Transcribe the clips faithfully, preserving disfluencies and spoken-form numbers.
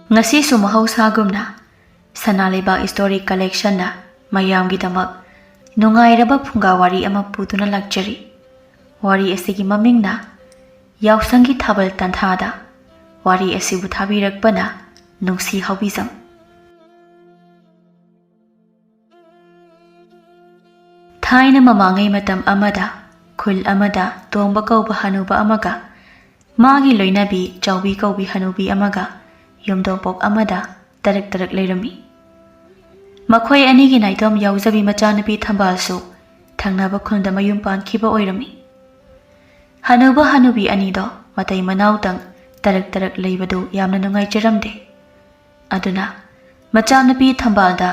ꯉꯁꯤꯁꯨ ꯃꯍꯧꯁꯥꯒꯨꯝꯅ ꯁꯅꯥ ꯂꯩꯕꯥꯛ ꯁ꯭ꯇꯣꯔꯤ ꯀꯂꯦꯛꯁꯟꯅ ꯃꯌꯥꯝꯒꯤꯗꯃꯛ ꯅꯨꯡꯉꯥꯏꯔꯕ ꯐꯨꯡꯒꯥ ꯋꯥꯔꯤ ꯑꯃ ꯄꯨꯗꯨꯅ ꯂꯥꯛꯆꯔꯤ꯫ ꯋꯥꯔꯤ ꯑꯁꯤꯒꯤ ꯃꯃꯤꯡꯅ ꯌꯥꯎꯁꯪꯒꯤ ꯊꯥꯕꯜ ꯇꯟꯊꯥꯗ꯫ ꯋꯥꯔꯤ ꯑꯁꯤꯕꯨ ꯊꯥꯕꯤꯔꯛꯄꯅ ꯅꯨꯡꯁꯤ ꯍꯥꯎꯕꯤꯖꯝ꯫ ꯊꯥꯏꯅ ꯃꯃꯥꯡꯉꯩ ꯃꯇꯝ ꯑꯃꯗ ꯈꯨꯜ ꯑꯃꯗ ꯇꯣꯝꯕ ꯀꯧꯕ ꯍꯅꯨꯕ ꯑꯃꯒ ꯃꯥꯒꯤ ꯂꯣꯏꯅꯕꯤ ꯆꯥꯎꯕꯤ ꯀꯧꯕꯤ ꯍꯅꯨꯕꯤ ꯑꯃꯒ ꯌꯨꯝꯊꯣꯡꯄꯣꯛ ꯑꯃꯗ ꯇꯔꯛ ꯇꯔꯛ ꯂꯩꯔꯝꯃꯤ꯫ ꯃꯈꯣꯏ ꯑꯅꯤꯒꯤ ꯅꯥꯏꯇꯣꯝ ꯌꯥꯎꯖꯕꯤ ꯃꯆꯥꯅꯨꯄꯤ ꯊꯝꯕꯥꯜꯁꯨ ꯊꯪꯅꯕ ꯈꯨꯜꯗ ꯃꯌꯨꯝ ꯄꯥꯟꯈꯤꯕ ꯑꯣꯏꯔꯝꯃꯤ꯫ ꯍꯅꯨꯕ ꯍꯅꯨꯕꯤ ꯑꯅꯤꯗꯣ ꯃꯇꯩ ꯃꯅꯥꯎꯇꯪ ꯇꯔꯛ ꯇꯔꯛ ꯂꯩꯕꯗꯨ ꯌꯥꯝꯅ ꯅꯨꯡꯉꯥꯏꯖꯔꯝꯗꯦ꯫ ꯑꯗꯨꯅ ꯃꯆꯥꯅꯨꯄꯤ ꯊꯝꯕꯥꯜꯗ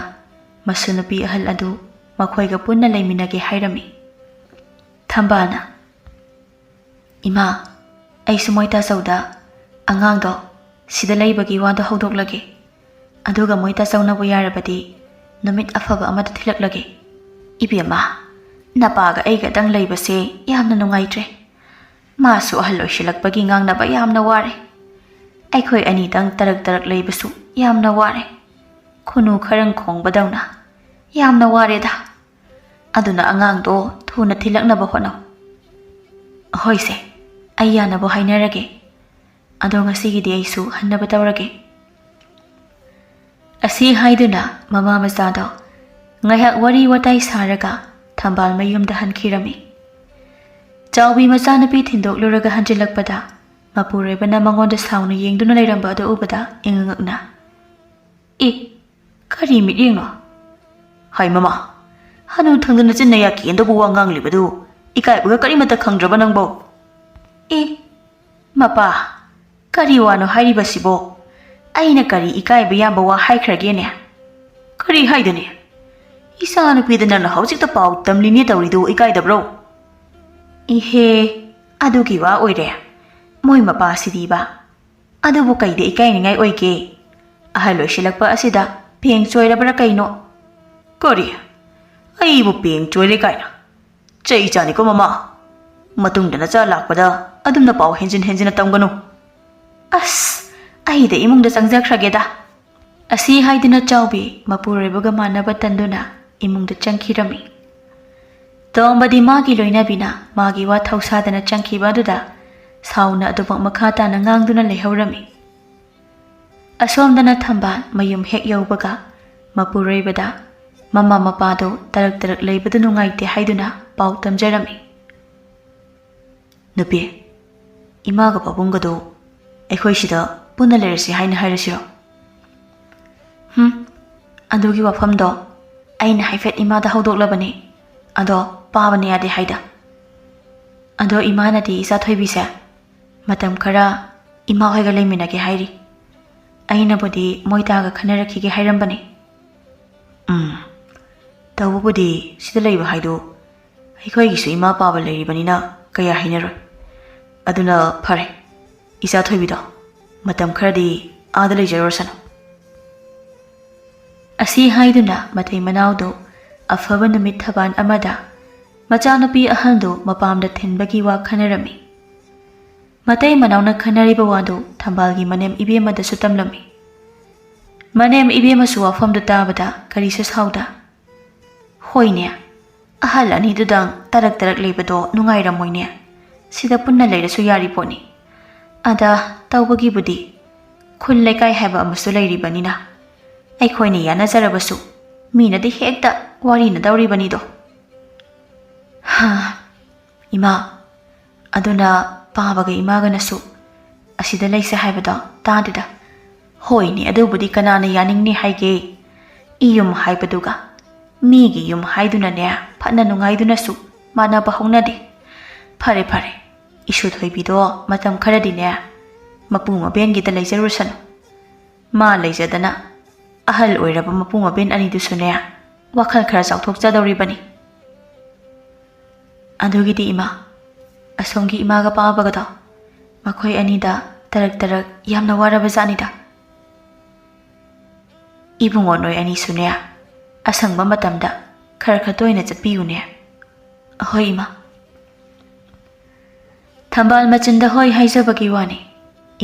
ꯃꯁꯨ ꯅꯨꯄꯤ ꯑꯍꯜ ꯑꯗꯨ ꯃꯈꯣꯏꯒ ꯄꯨꯟꯅ ꯂꯩꯃꯤꯟꯅꯒꯦ ꯍꯥꯏꯔꯝꯃꯤ꯫ ꯊꯝꯕꯥꯜꯅ, "ꯏꯃꯥ, ꯑꯩꯁꯨ ꯃꯣꯏ ꯇꯥꯆꯧꯗ ꯑꯉꯥꯡꯗꯣ ꯁꯤꯗ ꯂꯩꯕꯒꯤ ꯋꯥꯗꯣ ꯍꯧꯗꯣꯛꯂꯒꯦ꯫ ꯑꯗꯨꯒ ꯃꯣꯏ ꯇꯥꯆꯧꯅꯕꯨ ꯌꯥꯔꯕꯗꯤ ꯅꯨꯃꯤꯠ ꯑꯐꯕ ꯑꯃꯗ ꯊꯤꯜꯂꯛꯂꯒꯦ꯫" "ꯏꯕꯦꯝꯃ, ꯅꯄꯥꯒ ꯑꯩꯒꯗꯪ ꯂꯩꯕꯁꯦ ꯌꯥꯝꯅ ꯅꯨꯡꯉꯥꯏꯇ꯭ꯔꯦ꯫ ꯃꯥꯁꯨ ꯑꯍꯜ ꯑꯣꯏꯁꯤꯜꯂꯛꯄꯒꯤ ꯉꯥꯡꯅꯕ ꯌꯥꯝꯅ ꯋꯥꯔꯦ꯫ ꯑꯩꯈꯣꯏ ꯑꯅꯤꯗꯪ ꯇꯔꯛ ꯇꯔꯛ ꯂꯩꯕꯁꯨ ꯌꯥꯝꯅ ꯋꯥꯔꯦ꯫ ꯈꯨꯅꯨ ꯈꯔꯪ ꯈꯣꯡꯕꯗꯧꯅ ꯌꯥꯝꯅ ꯋꯥꯔꯦꯗ꯫ ꯑꯗꯨꯅ ꯑꯉꯥꯡꯗꯣ ꯊꯨꯅ ꯊꯤꯜꯂꯛꯅꯕ ꯍꯣꯠꯅꯧ꯫" "ꯍꯣꯏꯁꯦ, ꯑꯩ ꯌꯥꯅꯕ ꯍꯥꯏꯅꯔꯒꯦ꯫ ꯑꯗꯣ ꯉꯁꯤꯒꯤꯗꯤ ꯑꯩꯁꯨ ꯍꯟꯅꯕ ꯇꯧꯔꯒꯦ꯫" ꯑꯁꯤ ꯍꯥꯏꯗꯨꯅ ꯃꯃꯥ ꯃꯆꯥꯗꯣ ꯉꯥꯏꯍꯥꯛ ꯋꯥꯔꯤ ꯋꯥꯇꯥꯏ ꯁꯥꯔꯒ ꯊꯝꯕꯥꯜ ꯃꯌꯨꯝꯗ ꯍꯟꯈꯤꯔꯝꯃꯤ꯫ ꯆꯥꯎꯕꯤ ꯃꯆꯥꯅꯨꯄꯤ ꯊꯤꯟꯗꯣꯛꯂꯨꯔꯒ ꯍꯟꯖꯤꯜꯂꯛꯄꯗ ꯃꯄꯨꯔꯣꯏꯕꯅ ꯃꯉꯣꯟꯗ ꯁꯥꯎꯅ ꯌꯦꯡꯗꯨꯅ ꯂꯩꯔꯝꯕ ꯑꯗꯨ ꯎꯕꯗ ꯏꯉꯛꯅ, "ꯑꯦ, ꯀꯔꯤ ꯃꯤꯠꯌꯦꯡꯅꯣ? ꯍꯥꯏ ꯃꯃꯥ, ꯍꯅꯨ ꯊꯪꯗꯅ ꯆꯤꯟꯅ ꯌꯥꯀꯦꯟꯗꯕꯨ ꯋꯥ ꯉꯥꯡꯂꯤꯕꯗꯨ ꯏꯀꯥꯏꯕꯒ ꯀꯔꯤꯃꯠꯇ ꯈꯪꯗ꯭ꯔꯕ ꯅꯪꯕꯣ?" "ꯑꯦ, ꯃꯄꯥ, ꯀꯔꯤ ꯋꯥꯅꯣ ꯍꯥꯏꯔꯤꯕꯁꯤꯕꯣ? ꯑꯩꯅ ꯀꯔꯤ ꯏꯀꯥꯏꯕ ꯌꯥꯕ ꯋꯥ ꯍꯥꯏꯈ꯭ꯔꯒꯦꯅꯦ?" "ꯀꯔꯤ ꯍꯥꯏꯗꯅꯦ? ꯏꯆꯥꯅꯨꯄꯤꯗ ꯅꯪꯅ ꯍꯧꯖꯤꯛꯇ ꯄꯥꯎ ꯇꯝꯂꯤꯅꯦ ꯇꯧꯔꯤꯗꯨ ꯏꯀꯥꯏꯗꯕ꯭ꯔꯣ?" "ꯏꯍꯦ, ꯑꯗꯨꯒꯤ ꯋꯥ ꯑꯣꯏꯔꯦ꯫ ꯃꯣꯏ ꯃꯄꯥꯁꯤꯗꯤꯕ꯫ ꯑꯗꯨꯕꯨ ꯀꯩꯗ ꯏꯀꯥꯏꯅꯤꯡꯉꯥꯏ ꯑꯣꯏꯒꯦ? ꯑꯍꯜ ꯑꯣꯏꯁꯤꯜꯂꯛꯄ ꯑꯁꯤꯗ ꯄꯦꯡ ꯆꯣꯏꯔꯕ꯭ꯔꯥ ꯀꯩꯅꯣ?" "ꯀꯔꯤ? ꯑꯩꯕꯨ ꯄꯦꯡ ꯆꯣꯏꯔꯦ ꯀꯥꯏꯅ? ꯆꯩ ꯆꯥꯅꯤꯀꯣ ꯃꯃꯥ꯫ ꯃꯇꯨꯡꯗ ꯅꯆꯥ ꯂꯥꯛꯄꯗ ꯑꯗꯨꯝꯅ ꯄꯥꯎ ꯍꯦꯟꯖꯤꯟ ꯍꯦꯟꯖꯤꯟꯅ ꯇꯝꯒꯅꯨ꯫" "ꯑꯁ, "ꯑꯩꯗ ꯏꯃꯨꯡꯗ ꯆꯪꯖꯈ꯭ꯔꯒꯦꯗ"꯫ ꯑꯁꯤ ꯍꯥꯏꯗꯨꯅ ꯆꯥꯎꯕꯤ ꯃꯄꯨꯔꯣꯏꯕꯒ ꯃꯥꯟꯅꯕ ꯇꯟꯗꯨꯅ ꯏꯃꯨꯡꯗ ꯆꯪꯈꯤꯔꯝꯃꯤ꯫ ꯇꯣꯝꯕꯗꯤ ꯃꯥꯒꯤ ꯂꯣꯏꯅꯕꯤꯅ ꯃꯥꯒꯤ ꯋꯥ ꯊꯧꯁꯥꯗꯅ ꯆꯪꯈꯤꯕ ꯑꯗꯨꯗ ꯁꯥꯎꯅ ꯑꯗꯨꯃꯛ ꯃꯈꯥ ꯇꯥꯅ ꯉꯥꯡꯗꯨꯅ ꯂꯩꯍꯧꯔꯝꯃꯤ꯫ ꯑꯁꯣꯝꯗꯅ ꯊꯝꯕꯥꯜ ꯃꯌꯨꯝ ꯍꯦꯛ ꯌꯧꯕꯒ ꯃꯄꯨꯔꯣꯏꯕꯗ ꯃꯃꯥ ꯃꯄꯥꯗꯣ ꯇꯔꯛ ꯇꯔꯛ ꯂꯩꯕꯗꯨ ꯅꯨꯡꯉꯥꯏꯇꯦ ꯍꯥꯏꯗꯨꯅ ꯄꯥꯎ ꯇꯝꯖꯔꯝꯃꯤ꯫ "ꯅꯨꯄꯤ, ꯏꯃꯥꯒ ꯄꯥꯕꯨꯡꯒꯗꯣ ꯑꯩꯈꯣꯏ ꯁꯤꯗ ꯄꯨꯟꯅ ꯂꯩꯔꯁꯤ ꯍꯥꯏꯅ ꯍꯥꯏꯔꯁꯤꯔꯣ?" "ꯍꯨꯝ, ꯑꯗꯨꯒꯤ ꯋꯥꯐꯝꯗꯣ ꯑꯩꯅ ꯍꯥꯏꯐꯦꯠ ꯏꯃꯥꯗ ꯍꯧꯗꯣꯛꯂꯕꯅꯤ꯫ ꯑꯗꯣ ꯄꯥꯕꯅ ꯌꯥꯗꯦ ꯍꯥꯏꯗ꯫ ꯑꯗꯣ ꯏꯃꯥꯅꯗꯤ ꯏꯆꯥ ꯊꯣꯏꯕꯤꯁꯦ ꯃꯇꯝ ꯈꯔ ꯏꯃꯥ ꯍꯣꯏꯒ ꯂꯩꯃꯤꯟꯅꯒꯦ ꯍꯥꯏꯔꯤ꯫ ꯑꯩꯅꯕꯨꯗꯤ ꯃꯣꯏ ꯇꯥꯒ ꯈꯟꯅꯔꯛꯈꯤꯒꯦ ꯍꯥꯏꯔꯝꯕꯅꯤ"꯫ "ꯎꯝ, ꯇꯧꯕꯕꯨꯗꯤ ꯁꯤꯗ ꯂꯩꯕ ꯍꯥꯏꯗꯨ ꯑꯩꯈꯣꯏꯒꯤꯁꯨ ꯏꯃꯥ ꯄꯥꯕ ꯂꯩꯔꯤꯕꯅꯤꯅ ꯀꯌꯥ ꯍꯥꯏꯅꯔꯣꯏ꯫ ꯑꯗꯨꯅ ꯐꯔꯦ, ꯏꯆꯥ ꯊꯣꯏꯕꯤꯗꯣ ꯃꯇꯝ ꯈꯔꯗꯤ ꯑꯥꯗ ꯂꯩꯖꯔꯨꯔꯁꯅꯨ"꯫ ꯑꯁꯤ ꯍꯥꯏꯗꯨꯅ ꯃꯇꯩ ꯃꯅꯥꯎꯗꯨ ꯑꯐꯕ ꯅꯨꯃꯤꯠ ꯊꯕꯥꯟ ꯑꯃꯗ ꯃꯆꯥꯅꯨꯄꯤ ꯑꯍꯜꯗꯨ ꯃꯄꯥꯝꯗ ꯊꯤꯟꯕꯒꯤ ꯋꯥ ꯈꯟꯅꯔꯝꯃꯤ꯫ ꯃꯇꯩ ꯃꯅꯥꯎꯅ ꯈꯟꯅꯔꯤꯕ ꯋꯥꯗꯨ ꯊꯝꯕꯥꯜꯒꯤ ꯃꯅꯦꯝ ꯏꯕꯦꯝꯃꯗꯁꯨ ꯇꯝꯂꯝꯃꯤ꯫ ꯃꯅꯦꯝ ꯏꯕꯦꯝꯃꯁꯨ ꯋꯥꯐꯝꯗꯨ ꯇꯥꯕꯗ ꯀꯔꯤꯁꯨ ꯁꯥꯎꯗ, "ꯍꯣꯏꯅꯦ, ꯑꯍꯜ ꯑꯅꯤꯗꯨꯗꯪ ꯇꯔꯛ ꯇꯔꯛ ꯂꯩꯕꯗꯣ ꯅꯨꯡꯉꯥꯏꯔꯝꯃꯣꯏꯅꯦ꯫ ꯁꯤꯗ ꯄꯨꯟꯅ ꯂꯩꯔꯁꯨ ꯌꯥꯔꯤ ꯄꯣꯠꯅꯤ꯫ ꯑꯗ ꯇꯧꯕꯒꯤꯕꯨꯗꯤ ꯈꯨꯜ ꯂꯩꯀꯥꯏ ꯍꯥꯏꯕ ꯑꯃꯁꯨ ꯂꯩꯔꯤꯕꯅꯤꯅ ꯑꯩꯈꯣꯏꯅ ꯌꯥꯅꯖꯔꯕꯁꯨ ꯃꯤꯅꯗꯤ ꯍꯦꯛꯇ ꯋꯥꯔꯤꯅꯗꯧꯔꯤꯕꯅꯤꯗꯣ"꯫ ꯍꯥ, ꯏꯃꯥ, ꯑꯗꯨꯅ ꯄꯥꯕꯒ ꯏꯃꯥꯒꯅꯁꯨ ꯑꯁꯤꯗ ꯂꯩꯁꯦ ꯍꯥꯏꯕꯗꯣ ꯇꯥꯗꯦꯗ꯫ ꯍꯣꯏꯅꯦ, ꯑꯗꯨꯕꯨꯗꯤ ꯀꯅꯥꯅ ꯌꯥꯅꯤꯡꯅꯤ ꯍꯥꯏꯒꯦ? ꯏꯌꯨꯝ ꯍꯥꯏꯕꯗꯨꯒ ꯃꯤꯒꯤ ꯌꯨꯝ ꯍꯥꯏꯗꯨꯅꯅꯦ, ꯐꯠꯅ ꯅꯨꯡꯉꯥꯏꯗꯨꯅꯁꯨ ꯃꯥꯟꯅꯕ ꯍꯧꯅꯗꯦ꯫ ꯐꯔꯦ, ꯐꯔꯦ, ꯏꯁꯨ ꯊꯣꯏꯕꯤꯗꯣ ꯃꯇꯝ ꯈꯔꯗꯤꯅꯦ ꯃꯄꯨ ꯃꯕꯦꯟꯒꯤꯗ ꯂꯩꯖꯔꯨꯁꯅꯨ꯫ ꯃꯥ ꯂꯩꯖꯗꯅ ꯑꯍꯜ ꯑꯣꯏꯔꯕ ꯃꯄꯨ ꯃꯕꯦꯟ ꯑꯅꯤꯗꯨꯁꯨꯅꯦ ꯋꯥꯈꯜ ꯈꯔ ꯆꯥꯎꯊꯣꯛꯆꯗꯧꯔꯤꯕꯅꯤ꯫ ꯑꯗꯨꯒꯤꯗꯤ ꯏꯃꯥ, ꯑꯁꯣꯝꯒꯤ ꯏꯃꯥꯒ ꯄꯥꯕꯒꯗꯣ, ꯃꯈꯣꯏ ꯑꯅꯤꯗ ꯇꯔꯛ ꯇꯔꯛ ꯌꯥꯝꯅ ꯋꯥꯔꯕ ꯖꯥꯠꯅꯤꯗ꯫ ꯏꯕꯨꯡꯉꯣ ꯅꯣꯏ ꯑꯅꯤꯁꯨꯅꯦ ꯑꯁꯪꯕ ꯃꯇꯝꯗ ꯈꯔ ꯈꯔ ꯇꯣꯏꯅ ꯆꯠꯄꯤꯌꯨꯅꯦ꯫ ꯑꯍꯣꯏ ꯏꯃꯥ꯫ ꯊꯝꯕꯥꯜ ꯃꯆꯤꯟꯗ ꯍꯣꯏ ꯍꯥꯏꯖꯕꯒꯤ ꯋꯥꯅꯤ꯫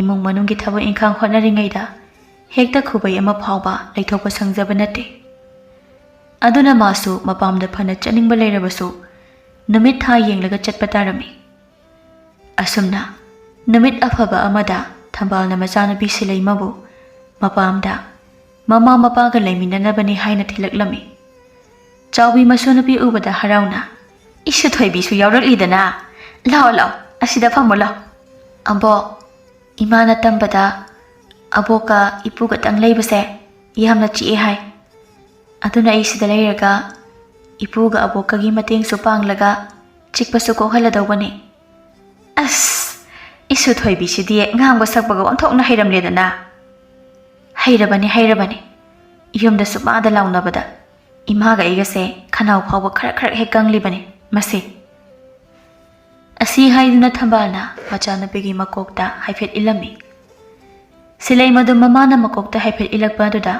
ꯏꯃꯨꯡ ꯃꯅꯨꯡꯒꯤ ꯊꯕꯛ ꯏꯪꯈꯥꯡ ꯍꯣꯠꯅꯔꯤꯉꯩꯗ ꯍꯦꯛꯇ ꯈꯨꯕꯩ ꯑꯃ ꯐꯥꯎꯕ ꯂꯩꯊꯣꯛꯄ ꯁꯪꯖꯕ ꯅꯠꯇꯦ꯫ ꯑꯗꯨꯅ ꯃꯥꯁꯨ ꯃꯄꯥꯝꯗ ꯐꯅ ꯆꯠꯅꯤꯡꯕ ꯂꯩꯔꯕꯁꯨ, ꯅꯨꯃꯤꯠ ꯊꯥ ꯌꯦꯡꯂꯒ ꯆꯠꯄ ꯇꯥꯔꯝꯃꯤ꯫ ꯑꯁꯨꯝꯅ ꯅꯨꯃꯤꯠ ꯑꯐꯕ ꯑꯃꯗ ꯊꯝꯕꯥꯜꯅ ꯃꯆꯥꯅꯨꯄꯤ ꯁꯤꯂꯩꯃꯕꯨ ꯃꯄꯥꯝꯗ ꯃꯃꯥ ꯃꯄꯥꯒ ꯂꯩꯃꯤꯟꯅꯅꯕꯅꯤ ꯍꯥꯏꯅ ꯊꯤꯜꯂꯛꯂꯝꯃꯤ꯫ ꯆꯥꯎꯕꯤ ꯃꯁꯨꯅꯨꯄꯤ ꯎꯕꯗ ꯍꯔꯥꯎꯅ, "ꯏꯁꯨ ꯊꯣꯏꯕꯤꯁꯨ ꯌꯥꯎꯔꯛꯂꯤꯗꯅ꯫ ꯂꯥꯛꯑꯣ, ꯂꯥꯛꯑꯣ, ꯑꯁꯤꯗ ꯐꯝꯃꯣ, ꯂꯥꯛꯑꯣ꯫" "ꯑꯕꯣꯛ, ꯏꯃꯥꯅ ꯇꯝꯕꯗ ꯑꯕꯣꯛꯀ ꯏꯄꯨꯒꯇꯪ ꯂꯩꯕꯁꯦ ꯌꯥꯝꯅ ꯆꯤꯛꯑꯦ ꯍꯥꯏ꯫ ꯑꯗꯨꯅ ꯑꯩ ꯁꯤꯗ ꯂꯩꯔꯒ ꯏꯄꯨꯒ ꯑꯕꯣꯛꯀꯒꯤ ꯃꯇꯦꯡꯁꯨ ꯄꯥꯡꯂꯒ ꯆꯤꯛꯄꯁꯨ ꯀꯣꯛꯍꯜꯂꯗꯧꯕꯅꯤ꯫" "ꯑꯁ, ꯏꯁꯨ ꯊꯣꯏꯕꯤꯁꯤꯗꯤ ꯉꯥꯡꯕ ꯁꯛꯄꯒ ꯑꯣꯟꯊꯣꯛꯅ ꯍꯩꯔꯝꯂꯦꯗꯅ꯫" "ꯍꯩꯔꯕꯅꯤ, ꯍꯩꯔꯕꯅꯤ꯫ ꯌꯨꯝꯗꯁꯨ ꯃꯥꯗ ꯂꯥꯎꯅꯕꯗ ꯏꯃꯥꯒ ꯑꯩꯒꯁꯦ ꯈꯅꯥꯎ ꯐꯥꯎꯕ ꯈꯔꯛ ꯈꯔꯛ ꯍꯦꯛ ꯀꯪꯂꯤꯕꯅꯤ ꯃꯁꯤ꯫" ꯑꯁꯤ ꯍꯥꯏꯗꯨꯅ ꯊꯝꯕꯥꯜꯅ ꯃꯆꯥꯅꯨꯄꯤꯒꯤ ꯃꯀꯣꯛꯇ ꯍꯥꯏꯐꯦꯠ ꯏꯜꯂꯝꯃꯤ꯫ ꯁꯤꯂꯩꯃꯗꯨ ꯃꯃꯥꯅ ꯃꯀꯣꯛꯇ ꯍꯥꯏꯐꯦꯠ ꯏꯜꯂꯛꯄ ꯑꯗꯨꯗ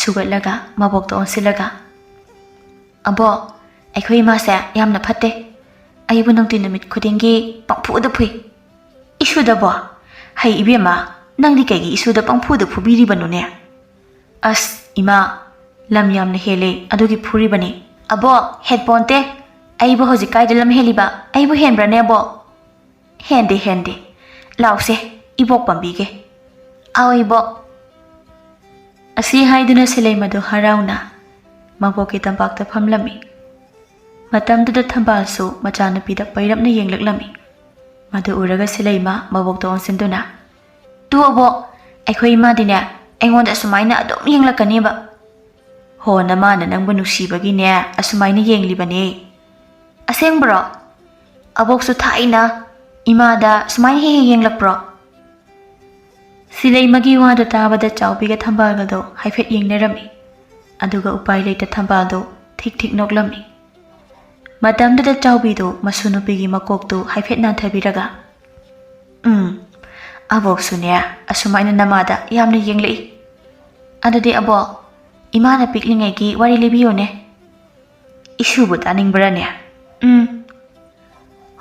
ꯁꯨꯒꯠꯂꯒ ꯃꯕꯣꯛꯇ ꯑꯣꯟꯁꯤꯜꯂꯒ, "ꯑꯕꯣꯛ, ꯑꯩꯈꯣꯏ ꯏꯃꯥꯁꯦ ꯌꯥꯝꯅ ꯐꯠꯇꯦ꯫ ꯑꯩꯕꯨ ꯅꯨꯡꯇꯤ ꯅꯨꯃꯤꯠ ꯈꯨꯗꯤꯡꯒꯤ ꯄꯪꯐꯨꯗ ꯐꯨꯏ꯫" "ꯏꯁꯨꯗꯕꯣ? ꯍꯩ ꯏꯕꯦꯝꯃ, ꯅꯪꯗꯤ ꯀꯩꯒꯤ ꯏꯁꯨꯗ ꯄꯪꯐꯨꯗ ꯐꯨꯕꯤꯔꯤꯕꯅꯣꯅꯦ?" "ꯑꯁ ꯏꯃꯥ, ꯂꯝ ꯌꯥꯝꯅ ꯍꯦꯜꯂꯦ, ꯑꯗꯨꯒꯤ ꯐꯨꯔꯤꯕꯅꯤ꯫" "ꯑꯕꯣꯛ, ꯍꯦꯠꯄꯣꯟꯇꯦ꯫ ꯑꯩꯕꯨ ꯍꯧꯖꯤꯛ ꯀꯥꯏꯗ ꯂꯝ ꯍꯦꯜꯂꯤꯕ? ꯑꯩꯕꯨ ꯍꯦꯟꯕ꯭ꯔꯅꯦ, ꯑꯕꯣꯛ?" "ꯍꯦꯟꯗꯦ, ꯍꯦꯟꯗꯦ꯫ ꯂꯥꯎꯁꯦ, ꯏꯕꯣꯛ ꯄꯥꯝꯕꯤꯒꯦ꯫" "ꯑꯥꯎ, ꯏꯕꯣꯛ꯫" ꯑꯁꯤ ꯍꯥꯏꯗꯨꯅ ꯁꯤꯂꯩꯃꯗꯨ ꯍꯔꯥꯎꯅ ꯃꯕꯣꯛꯀꯤ ꯇꯝꯄꯥꯛꯇ ꯐꯝꯂꯝꯃꯤ꯫ ꯃꯇꯝꯗꯨꯗ ꯊꯝꯕꯥꯜꯁꯨ ꯃꯆꯥꯅꯨꯄꯤꯗ ꯄꯩꯔꯞꯅ ꯌꯦꯡꯂꯛꯂꯝꯃꯤ꯫ ꯃꯗꯨ ꯎꯔꯒ ꯁꯤꯂꯩꯃ ꯃꯕꯣꯛꯇ ꯑꯣꯟꯁꯤꯟꯗꯨꯅ, "ꯇꯨ ꯑꯕꯣꯛ, ꯑꯩꯈꯣꯏ ꯏꯃꯥꯗꯤꯅꯦ ꯑꯩꯉꯣꯟꯗ ꯑꯁꯨꯃꯥꯏꯅ ꯑꯗꯨꯝ ꯌꯦꯡꯂꯛꯀꯅꯦꯕ꯫" "ꯍꯣ, ꯅꯃꯥꯅ ꯅꯪꯕꯨ ꯅꯨꯡꯁꯤꯕꯒꯤꯅꯦ ꯑꯁꯨꯃꯥꯏꯅ ꯌꯦꯡꯂꯤꯕꯅꯦ꯫" "ꯑꯁꯦꯡꯕ꯭ꯔꯣ? ꯑꯕꯣꯛꯁꯨ ꯊꯥꯏꯅ ꯏꯃꯥꯗ ꯁꯨꯃꯥꯏꯅ ꯍꯦꯛ ꯍꯦꯛ ꯌꯦꯡꯂꯛꯄ꯭ꯔꯣ?" ꯁꯤꯂꯩꯃꯒꯤ ꯋꯥꯗꯨ ꯇꯥꯕꯗ ꯆꯥꯎꯕꯤꯒ ꯊꯝꯕꯥꯜꯒꯗꯣ ꯍꯥꯏꯐꯦꯠ ꯌꯦꯡꯅꯔꯝꯃꯤ꯫ ꯑꯗꯨꯒ ꯎꯄꯥꯏ ꯂꯩꯇ ꯊꯝꯕꯥꯜꯗꯣ ꯊꯤꯛ ꯊꯤꯛ ꯅꯣꯛꯂꯝꯃꯤ꯫ ꯃꯇꯝꯗꯨꯗ ꯆꯥꯎꯕꯤꯗꯨ ꯃꯁꯨ ꯅꯨꯄꯤꯒꯤ ꯃꯀꯣꯛꯇꯨ ꯍꯥꯏꯐꯦꯠ ꯅꯥꯟꯊꯕꯤꯔꯒ, "ꯎꯝ, ꯑꯕꯣꯛꯁꯨꯅꯦ ꯑꯁꯨꯃꯥꯏꯅ ꯅꯃꯥꯗ ꯌꯥꯝꯅ ꯌꯦꯡꯂꯛꯏ꯫ ꯑꯗꯨꯗꯤ ꯑꯕꯣꯛ, ꯏꯃꯥꯅ ꯄꯤꯛꯂꯤꯉꯩꯒꯤ ꯋꯥꯔꯤ ꯂꯤꯕꯤꯌꯨꯅꯦ꯫" "ꯏꯁꯨꯕꯨ ꯇꯥꯅꯤꯡꯕ꯭ꯔꯥꯅꯦ?" "ꯎꯝ꯫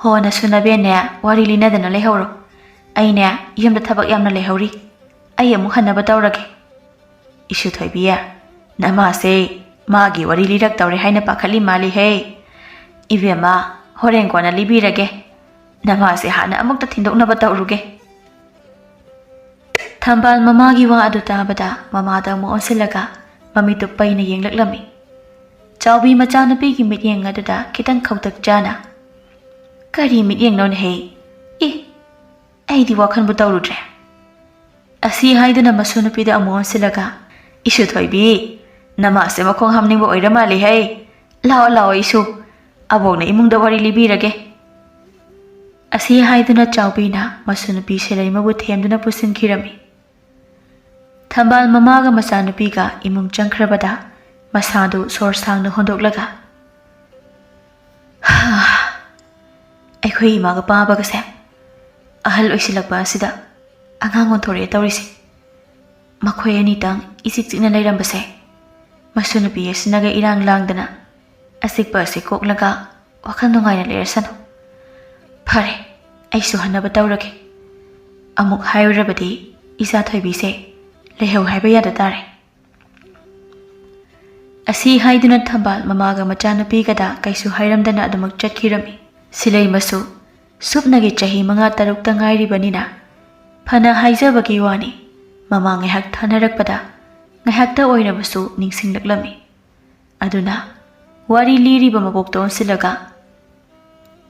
ꯍꯣ, ꯅꯁꯨ ꯅꯕꯦꯟꯅꯦ ꯋꯥꯔꯤ ꯂꯤꯅꯗꯅ ꯂꯩꯍꯧꯔꯣ꯫ ꯑꯩꯅꯦ, ꯌꯨꯝꯗ ꯊꯕꯛ ꯌꯥꯝꯅ ꯂꯩꯍꯧꯔꯤ꯫ ꯑꯩ ꯑꯃꯨꯛ ꯍꯟꯅꯕ ꯇꯧꯔꯒꯦ꯫ ꯏꯁꯨ ꯊꯣꯏꯕꯤ, ꯅꯃꯥꯁꯦ ꯃꯥꯒꯤ ꯋꯥꯔꯤ ꯂꯤꯔꯛꯇꯧꯔꯦ ꯍꯥꯏꯅ ꯄꯥꯈꯠꯂꯤ ꯃꯥꯜꯂꯤꯍꯦ꯫ ꯏꯕꯦꯝꯃ, ꯍꯣꯔꯦꯟ ꯀꯣꯟꯅ ꯂꯤꯕꯤꯔꯒꯦ꯫ ꯅꯃꯥꯁꯦ ꯍꯥꯟꯅ ꯑꯃꯨꯛꯇ ꯊꯤꯟꯗꯣꯛꯅꯕ ꯇꯧꯔꯨꯒꯦ꯫ ꯊꯝꯕꯥꯜ ꯃꯃꯥꯒꯤ ꯋꯥ ꯑꯗꯨ ꯇꯥꯕꯗ ꯃꯃꯥꯗ ꯑꯃꯨꯛ ꯑꯣꯟꯁꯤꯜꯂꯒ ꯃꯃꯤꯠꯇꯨ ꯄꯩꯅ ꯌꯦꯡꯂꯛꯂꯝꯃꯤ꯫ ꯆꯥꯎꯕꯤ ꯃꯆꯥꯅꯨꯄꯤꯒꯤ ꯃꯤꯠꯌꯦꯡ ꯑꯗꯨꯗ ꯈꯤꯇꯪ ꯈꯧꯇꯛ ꯆꯥꯅ, "ꯀꯔꯤ ꯃꯤꯠꯌꯦꯡꯅꯣꯅꯦꯍꯦ? ꯑꯦ, ꯑꯩꯗꯤ ꯋꯥꯈꯟꯕꯨ ꯇꯧꯔꯨꯗ꯭ꯔꯦ"꯫ ꯑꯁꯤ ꯍꯥꯏꯗꯨꯅ ꯃꯁꯨ ꯅꯨꯄꯤꯗ ꯑꯃꯨꯛ ꯑꯣꯟꯁꯤꯜꯂꯒ, "ꯏꯁꯨ ꯊꯣꯏꯕꯤ, ꯅꯃꯥꯁꯦ ꯃꯈꯣꯡ ꯍꯥꯝꯅꯤꯡꯕ ꯑꯣꯏꯔ ꯃꯥꯜꯂꯦ ꯍꯩ꯫ ꯂꯥꯛꯑꯣ, ꯂꯥꯛꯑꯣ ꯏꯁꯨ, ꯑꯕꯣꯛꯅ ꯏꯃꯨꯡꯗ ꯋꯥꯔꯤ ꯂꯤꯕꯤꯔꯒꯦ"꯫ ꯑꯁꯤ ꯍꯥꯏꯗꯨꯅ ꯆꯥꯎꯕꯤꯅ ꯃꯁꯨ ꯅꯨꯄꯤ ꯁꯤꯂꯩꯃꯕꯨ ꯊꯦꯝꯗꯨꯅ ꯄꯨꯁꯤꯟꯈꯤꯔꯝꯃꯤ꯫ ꯊꯝꯕꯥꯜ ꯃꯃꯥꯒ ꯃꯆꯥꯅꯨꯄꯤꯒ ꯏꯃꯨꯡ ꯆꯪꯈ꯭ꯔꯕꯗ ꯃꯁꯥꯗꯨ ꯁꯣꯔ ꯁꯥꯡꯅ ꯍꯣꯟꯗꯣꯛꯂꯒ, "ꯍꯥ, ꯑꯩꯈꯣꯏ ꯏꯃꯥꯒ ꯄꯥꯕꯒꯁꯦ ꯑꯍꯜ ꯑꯣꯏꯁꯤꯜꯂꯛꯄ ꯑꯁꯤꯗ ꯑꯉꯥꯡ ꯑꯣꯟꯊꯣꯔꯛꯑꯦ ꯇꯧꯔꯤꯁꯦ꯫ ꯃꯈꯣꯏ ꯑꯅꯤꯇꯪ ꯏꯆꯤꯛ ꯆꯤꯛꯅ ꯂꯩꯔꯝꯕꯁꯦ, ꯃꯁꯨ ꯅꯨꯄꯤ ꯑꯁꯤꯅꯒ ꯏꯔꯥꯡ ꯂꯥꯡꯗꯅ ꯑꯆꯤꯛꯄ ꯑꯁꯤ ꯀꯣꯛꯂꯒ ꯋꯥꯈꯜ ꯅꯨꯡꯉꯥꯏꯅ ꯂꯩꯔꯁꯅꯨ꯫ ꯐꯔꯦ, ꯑꯩꯁꯨ ꯍꯟꯅꯕ ꯇꯧꯔꯒꯦ꯫ ꯑꯃꯨꯛ ꯍꯥꯏꯔꯨꯔꯕꯗꯤ ꯏꯆꯥ ꯊꯣꯏꯕꯤꯁꯦ ꯂꯩꯍꯧ ꯍꯥꯏꯕ ꯌꯥꯗ ꯇꯥꯔꯦ"꯫ ꯑꯁꯤ ꯍꯥꯏꯗꯨꯅ ꯊꯝꯕꯥꯜ ꯃꯃꯥꯒ ꯃꯆꯥꯅꯨꯄꯤꯒꯗ ꯀꯩꯁꯨ ꯍꯥꯏꯔꯝꯗꯅ ꯑꯗꯨꯃꯛ ꯆꯠꯈꯤꯔꯝꯃꯤ꯫ ꯁꯤꯂꯩꯃꯁꯨ ꯁꯨꯞꯅꯒꯤ ꯆꯍꯤ ꯃꯉꯥ ꯇꯔꯨꯛꯇ ꯉꯥꯏꯔꯤꯕꯅꯤꯅ, ꯐꯅ ꯍꯥꯏꯖꯕꯒꯤ ꯋꯥꯅꯤ, ꯃꯃꯥ ꯉꯥꯏꯍꯥꯛ ꯊꯥꯅꯔꯛꯄꯗ ꯉꯥꯏꯍꯥꯛꯇ ꯑꯣꯏꯔꯕꯁꯨ ꯅꯤꯡꯁꯤꯡꯂꯛꯂꯝꯃꯤ꯫ ꯑꯗꯨꯅ ꯋꯥꯔꯤ ꯂꯤꯔꯤꯕ ꯃꯕꯣꯛꯇ ꯑꯣꯟꯁꯤꯜꯂꯒ,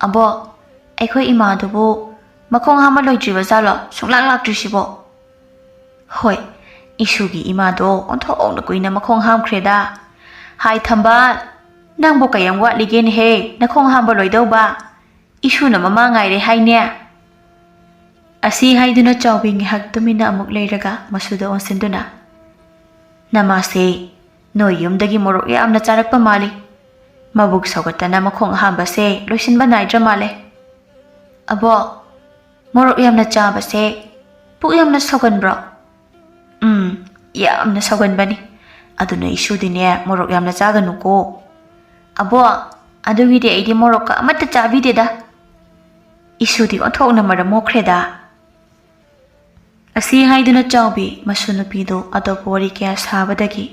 "ꯑꯕꯣꯛ, ꯑꯩꯈꯣꯏ ꯏꯃꯥꯗꯨꯕꯨ ꯃꯈꯣꯡ ꯍꯥꯝꯕ ꯂꯣꯏꯗ꯭ꯔꯤꯕ ꯖꯥꯠꯂꯣ? ꯁꯨꯡꯂꯥꯛ ꯂꯥꯛꯇ꯭ꯔꯤꯁꯤꯕꯣ?" "ꯍꯣꯏ, ꯏꯁꯨꯒꯤ ꯏꯃꯥꯗꯣ ꯑꯣꯟꯊꯣꯛꯅ ꯀꯨꯏꯅ ꯃꯈꯣꯡ ꯍꯥꯝꯈ꯭ꯔꯦꯗ꯫ ꯍꯥꯏ ꯊꯝꯕꯥꯜ, ꯅꯪꯕꯨ ꯀꯌꯥꯝ ꯋꯥꯠꯂꯤꯒꯦꯅꯦꯍꯦ ꯅꯈꯣꯡ ꯍꯥꯝꯕ ꯂꯣꯏꯗꯧꯕ? ꯏꯁꯨꯅ ꯃꯃꯥ ꯉꯥꯏꯔꯦ ꯍꯥꯏꯅꯦ"꯫ ꯑꯁꯤ ꯍꯥꯏꯗꯨꯅ ꯆꯥꯎꯕꯤ ꯉꯥꯏꯍꯥꯛ ꯇꯨꯃꯤꯟꯅ ꯑꯃꯨꯛ ꯂꯩꯔꯒ ꯃꯁꯨꯗ ꯑꯣꯟꯁꯤꯟꯗꯨꯅ, "ꯅꯃꯥꯁꯦ ꯅꯣꯏ ꯌꯨꯝꯗꯒꯤ ꯃꯣꯔꯣꯛ ꯌꯥꯝꯅ ꯆꯥꯔꯛꯄ ꯃꯥꯜꯂꯤ꯫ ꯃꯕꯨꯛ ꯁꯧꯒꯠꯇꯅ ꯃꯈꯣꯡ ꯑꯍꯥꯝꯕꯁꯦ ꯂꯣꯏꯁꯤꯟꯕ ꯅꯥꯏꯗ꯭ꯔ ꯃꯥꯜꯂꯦ꯫ ꯑꯕꯣ, ꯃꯣꯔꯣꯛ ꯌꯥꯝꯅ ꯆꯥꯕꯁꯦ ꯄꯨꯛ ꯌꯥꯝꯅ ꯁꯧꯒꯟꯕ꯭ꯔꯣ?" "ꯎꯝ, ꯌꯥꯝꯅ ꯁꯧꯒꯟꯕꯅꯤ꯫ ꯑꯗꯨꯅ ꯏꯁꯨꯗꯤꯅꯦ ꯃꯣꯔꯣꯛ ꯌꯥꯝꯅ ꯆꯥꯒꯅꯨꯀꯣ"꯫ "ꯑꯕꯣ, ꯑꯗꯨꯒꯤꯗꯤ ꯑꯩꯗꯤ ꯃꯣꯔꯣꯛꯀ ꯑꯃꯠꯇ ꯆꯥꯕꯤꯗꯦꯗ"꯫ "ꯏꯁꯨꯗꯤ ꯑꯣꯟꯊꯣꯛꯅ ꯃꯔꯝ ꯃꯣꯛꯈ꯭ꯔꯦꯗ"꯫ ꯑꯁꯤ ꯍꯥꯏꯗꯨꯅ ꯆꯥꯎꯕꯤ ꯃꯁꯨ ꯅꯨꯄꯤꯗꯨ ꯑꯇꯣꯞꯄ ꯋꯥꯔꯤ ꯀꯌꯥ ꯁꯥꯕꯗꯒꯤ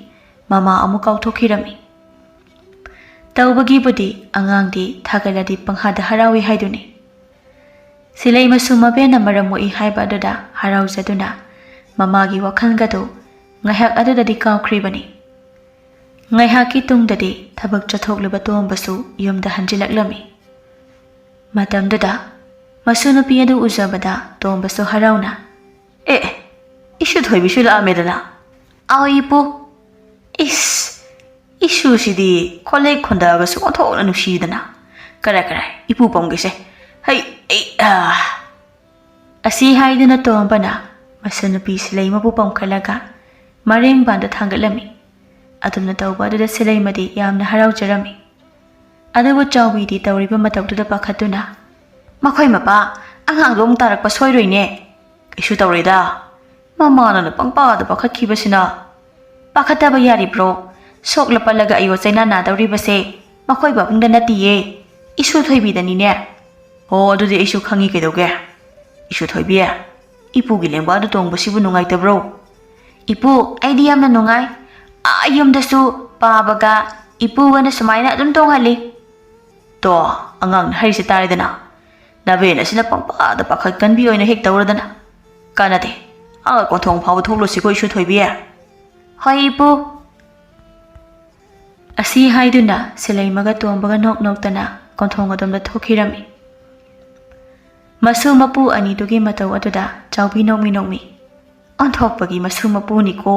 ꯃꯃꯥ ꯑꯃꯨꯛ ꯀꯥꯎꯊꯣꯛꯈꯤꯔꯝꯃꯤ꯫ ꯇꯧꯕꯒꯤꯕꯨꯗꯤ ꯑꯉꯥꯡꯗꯤ ꯊꯥꯒꯠꯂꯗꯤ ꯄꯪꯍꯥꯗ ꯍꯔꯥꯎꯏ ꯍꯥꯏꯗꯨꯅꯤ꯫ ꯁꯤꯂꯩ ꯃꯁꯨ ꯃꯕꯦꯟꯅ ꯃꯔꯝ ꯃꯣꯛꯏ ꯍꯥꯏꯕ ꯑꯗꯨꯗ ꯍꯔꯥꯎꯖꯗꯨꯅ ꯃꯃꯥꯒꯤ ꯋꯥꯈꯜꯒꯗꯨ ꯉꯥꯏꯍꯥꯛ ꯑꯗꯨꯗꯗꯤ ꯀꯥꯎꯈ꯭ꯔꯤꯕꯅꯤ꯫ ꯉꯥꯏꯍꯥꯛꯀꯤ ꯇꯨꯡꯗꯗꯤ ꯊꯕꯛ ꯆꯠꯊꯣꯛꯂꯨꯕ ꯇꯣꯝꯕꯁꯨ ꯌꯨꯝꯗ ꯍꯟꯖꯤꯜꯂꯛꯂꯝꯃꯤ꯫ ꯃꯇꯝꯗꯨꯗ ꯃꯁꯨ ꯅꯨꯄꯤ ꯑꯗꯨ ꯎꯖꯕꯗ ꯇꯣꯝꯕꯁꯨ ꯍꯔꯥꯎꯅ, "ꯑꯦ, ꯏꯁꯨ ꯊꯣꯏꯕꯤꯁꯨ ꯂꯥꯛꯑꯝꯃꯦꯗꯅ?" "ꯑꯥꯎ ꯏꯄꯨ꯫ ꯏꯁ, ꯏꯁꯨꯁꯤꯗꯤ ꯈꯣꯂꯩ ꯈꯣꯟꯗꯥꯒꯁꯨ ꯑꯣꯟꯊꯣꯛꯅ ꯅꯨꯡꯁꯤꯗꯅ꯫ ꯀꯔꯥꯏ ꯀꯔꯥꯏ, ꯏꯄꯨ ꯄꯝꯒꯦꯁꯦ꯫ ꯍꯩ, ꯑꯩ, ꯑꯥ!" ꯑꯁꯤ ꯍꯥꯏꯗꯨꯅ ꯇꯣꯝꯕꯅ ꯃꯁꯨ ꯅꯨꯄꯤ ꯁꯤꯂꯩꯃꯕꯨ ꯄꯝꯈꯠꯂꯒ ꯃꯔꯦꯡꯕꯥꯟꯗ ꯊꯥꯡꯒꯠꯂꯝꯃꯤ꯫ ꯑꯗꯨꯝꯅ ꯇꯧꯕ ꯑꯗꯨꯗ ꯁꯤꯂꯩꯃꯗꯤ ꯌꯥꯝꯅ ꯍꯔꯥꯎꯖꯔꯝꯃꯤ꯫ ꯑꯗꯨꯕꯨ ꯆꯥꯎꯕꯤꯗꯤ ꯇꯧꯔꯤꯕ ꯃꯇꯧꯗꯨꯗ ꯄꯥꯈꯠꯇꯨꯅ, "ꯃꯈꯣꯏ ꯃꯄꯥ, ꯑꯉꯥꯡꯗꯣ ꯑꯃꯨꯛ ꯇꯥꯔꯛꯄ ꯁꯣꯏꯔꯣꯏꯅꯦ꯫ ꯀꯩꯁꯨ ꯇꯧꯔꯣꯏꯗ꯫ ꯃꯃꯥꯅꯅ ꯄꯪꯄꯥꯗ ꯄꯥꯈꯠꯈꯤꯕꯁꯤꯅ꯫" "ꯄꯥꯈꯠꯇꯕ ꯌꯥꯔꯤꯕ꯭ꯔꯣ? ꯁꯣꯛꯂ ꯄꯜꯂꯒ ꯑꯌꯣ ꯆꯩꯅꯥ ꯅꯥꯗꯧꯔꯤꯕꯁꯦ ꯃꯈꯣꯏ ꯄꯥꯕꯨꯡꯗ ꯅꯠꯇꯤꯌꯦ, ꯏꯁꯨ ꯊꯣꯏꯕꯤꯗꯅꯤꯅꯦ꯫" "ꯍꯣ, ꯑꯗꯨꯗꯤ ꯑꯩꯁꯨ ꯈꯪꯉꯤ ꯀꯩꯗꯧꯒꯦ꯫ ꯏꯁꯨ ꯊꯣꯏꯕꯤ, ꯏꯄꯨꯒꯤ ꯂꯦꯡꯕꯥꯗ ꯇꯣꯡꯕꯁꯤꯕꯨ ꯅꯨꯡꯉꯥꯏꯇꯕ꯭ꯔꯣ?" "ꯏꯄꯨ, ꯑꯩꯗꯤ ꯌꯥꯝꯅ ꯅꯨꯡꯉꯥꯏ꯫ ꯑꯥ ꯌꯨꯝꯗꯁꯨ ꯄꯥꯕꯒ ꯏꯄꯨꯒꯅ ꯁꯨꯃꯥꯏꯅ ꯑꯗꯨꯝ ꯇꯣꯡꯍꯜꯂꯤ꯫" "ꯇꯣ, ꯑꯉꯥꯡꯅ ꯍꯥꯏꯔꯤꯁꯦ ꯇꯥꯔꯦꯗꯅ꯫ ꯅꯕꯦꯟ ꯑꯁꯤꯅ ꯄꯪꯄꯥꯗ ꯄꯥꯈꯠꯀꯟꯕꯤ ꯑꯣꯏꯅ ꯍꯦꯛ ꯇꯧꯔꯗꯅ꯫ ꯀꯥꯟꯅꯗꯦ꯫ ꯑꯥ ꯀꯣꯟꯊꯣꯡ ꯐꯥꯎꯕ ꯊꯣꯛꯂꯨꯁꯤꯀꯣ, ꯏꯁꯨ ꯊꯣꯏꯕꯤ꯫" "ꯍꯣꯏ, ꯏꯄꯨ꯫" ꯑꯁꯤ ꯍꯥꯏꯗꯨꯅ ꯁꯤꯂꯩꯃꯒ ꯇꯣꯝꯕꯒ ꯅꯣꯛ ꯅꯣꯛꯇꯅ ꯀꯣꯟꯊꯣꯡ ꯑꯗꯣꯝꯗ ꯊꯣꯛꯈꯤꯔꯝꯃꯤ꯫ ꯃꯁꯨ ꯃꯄꯨ ꯑꯅꯤꯗꯨꯒꯤ ꯃꯇꯧ ꯑꯗꯨꯗ ꯆꯥꯎꯕꯤ ꯅꯣꯛꯃꯤ ꯅꯣꯛꯃꯤ, "ꯑꯣꯟꯊꯣꯛꯄꯒꯤ ꯃꯁꯨ ꯃꯄꯨꯅꯤꯀꯣ!"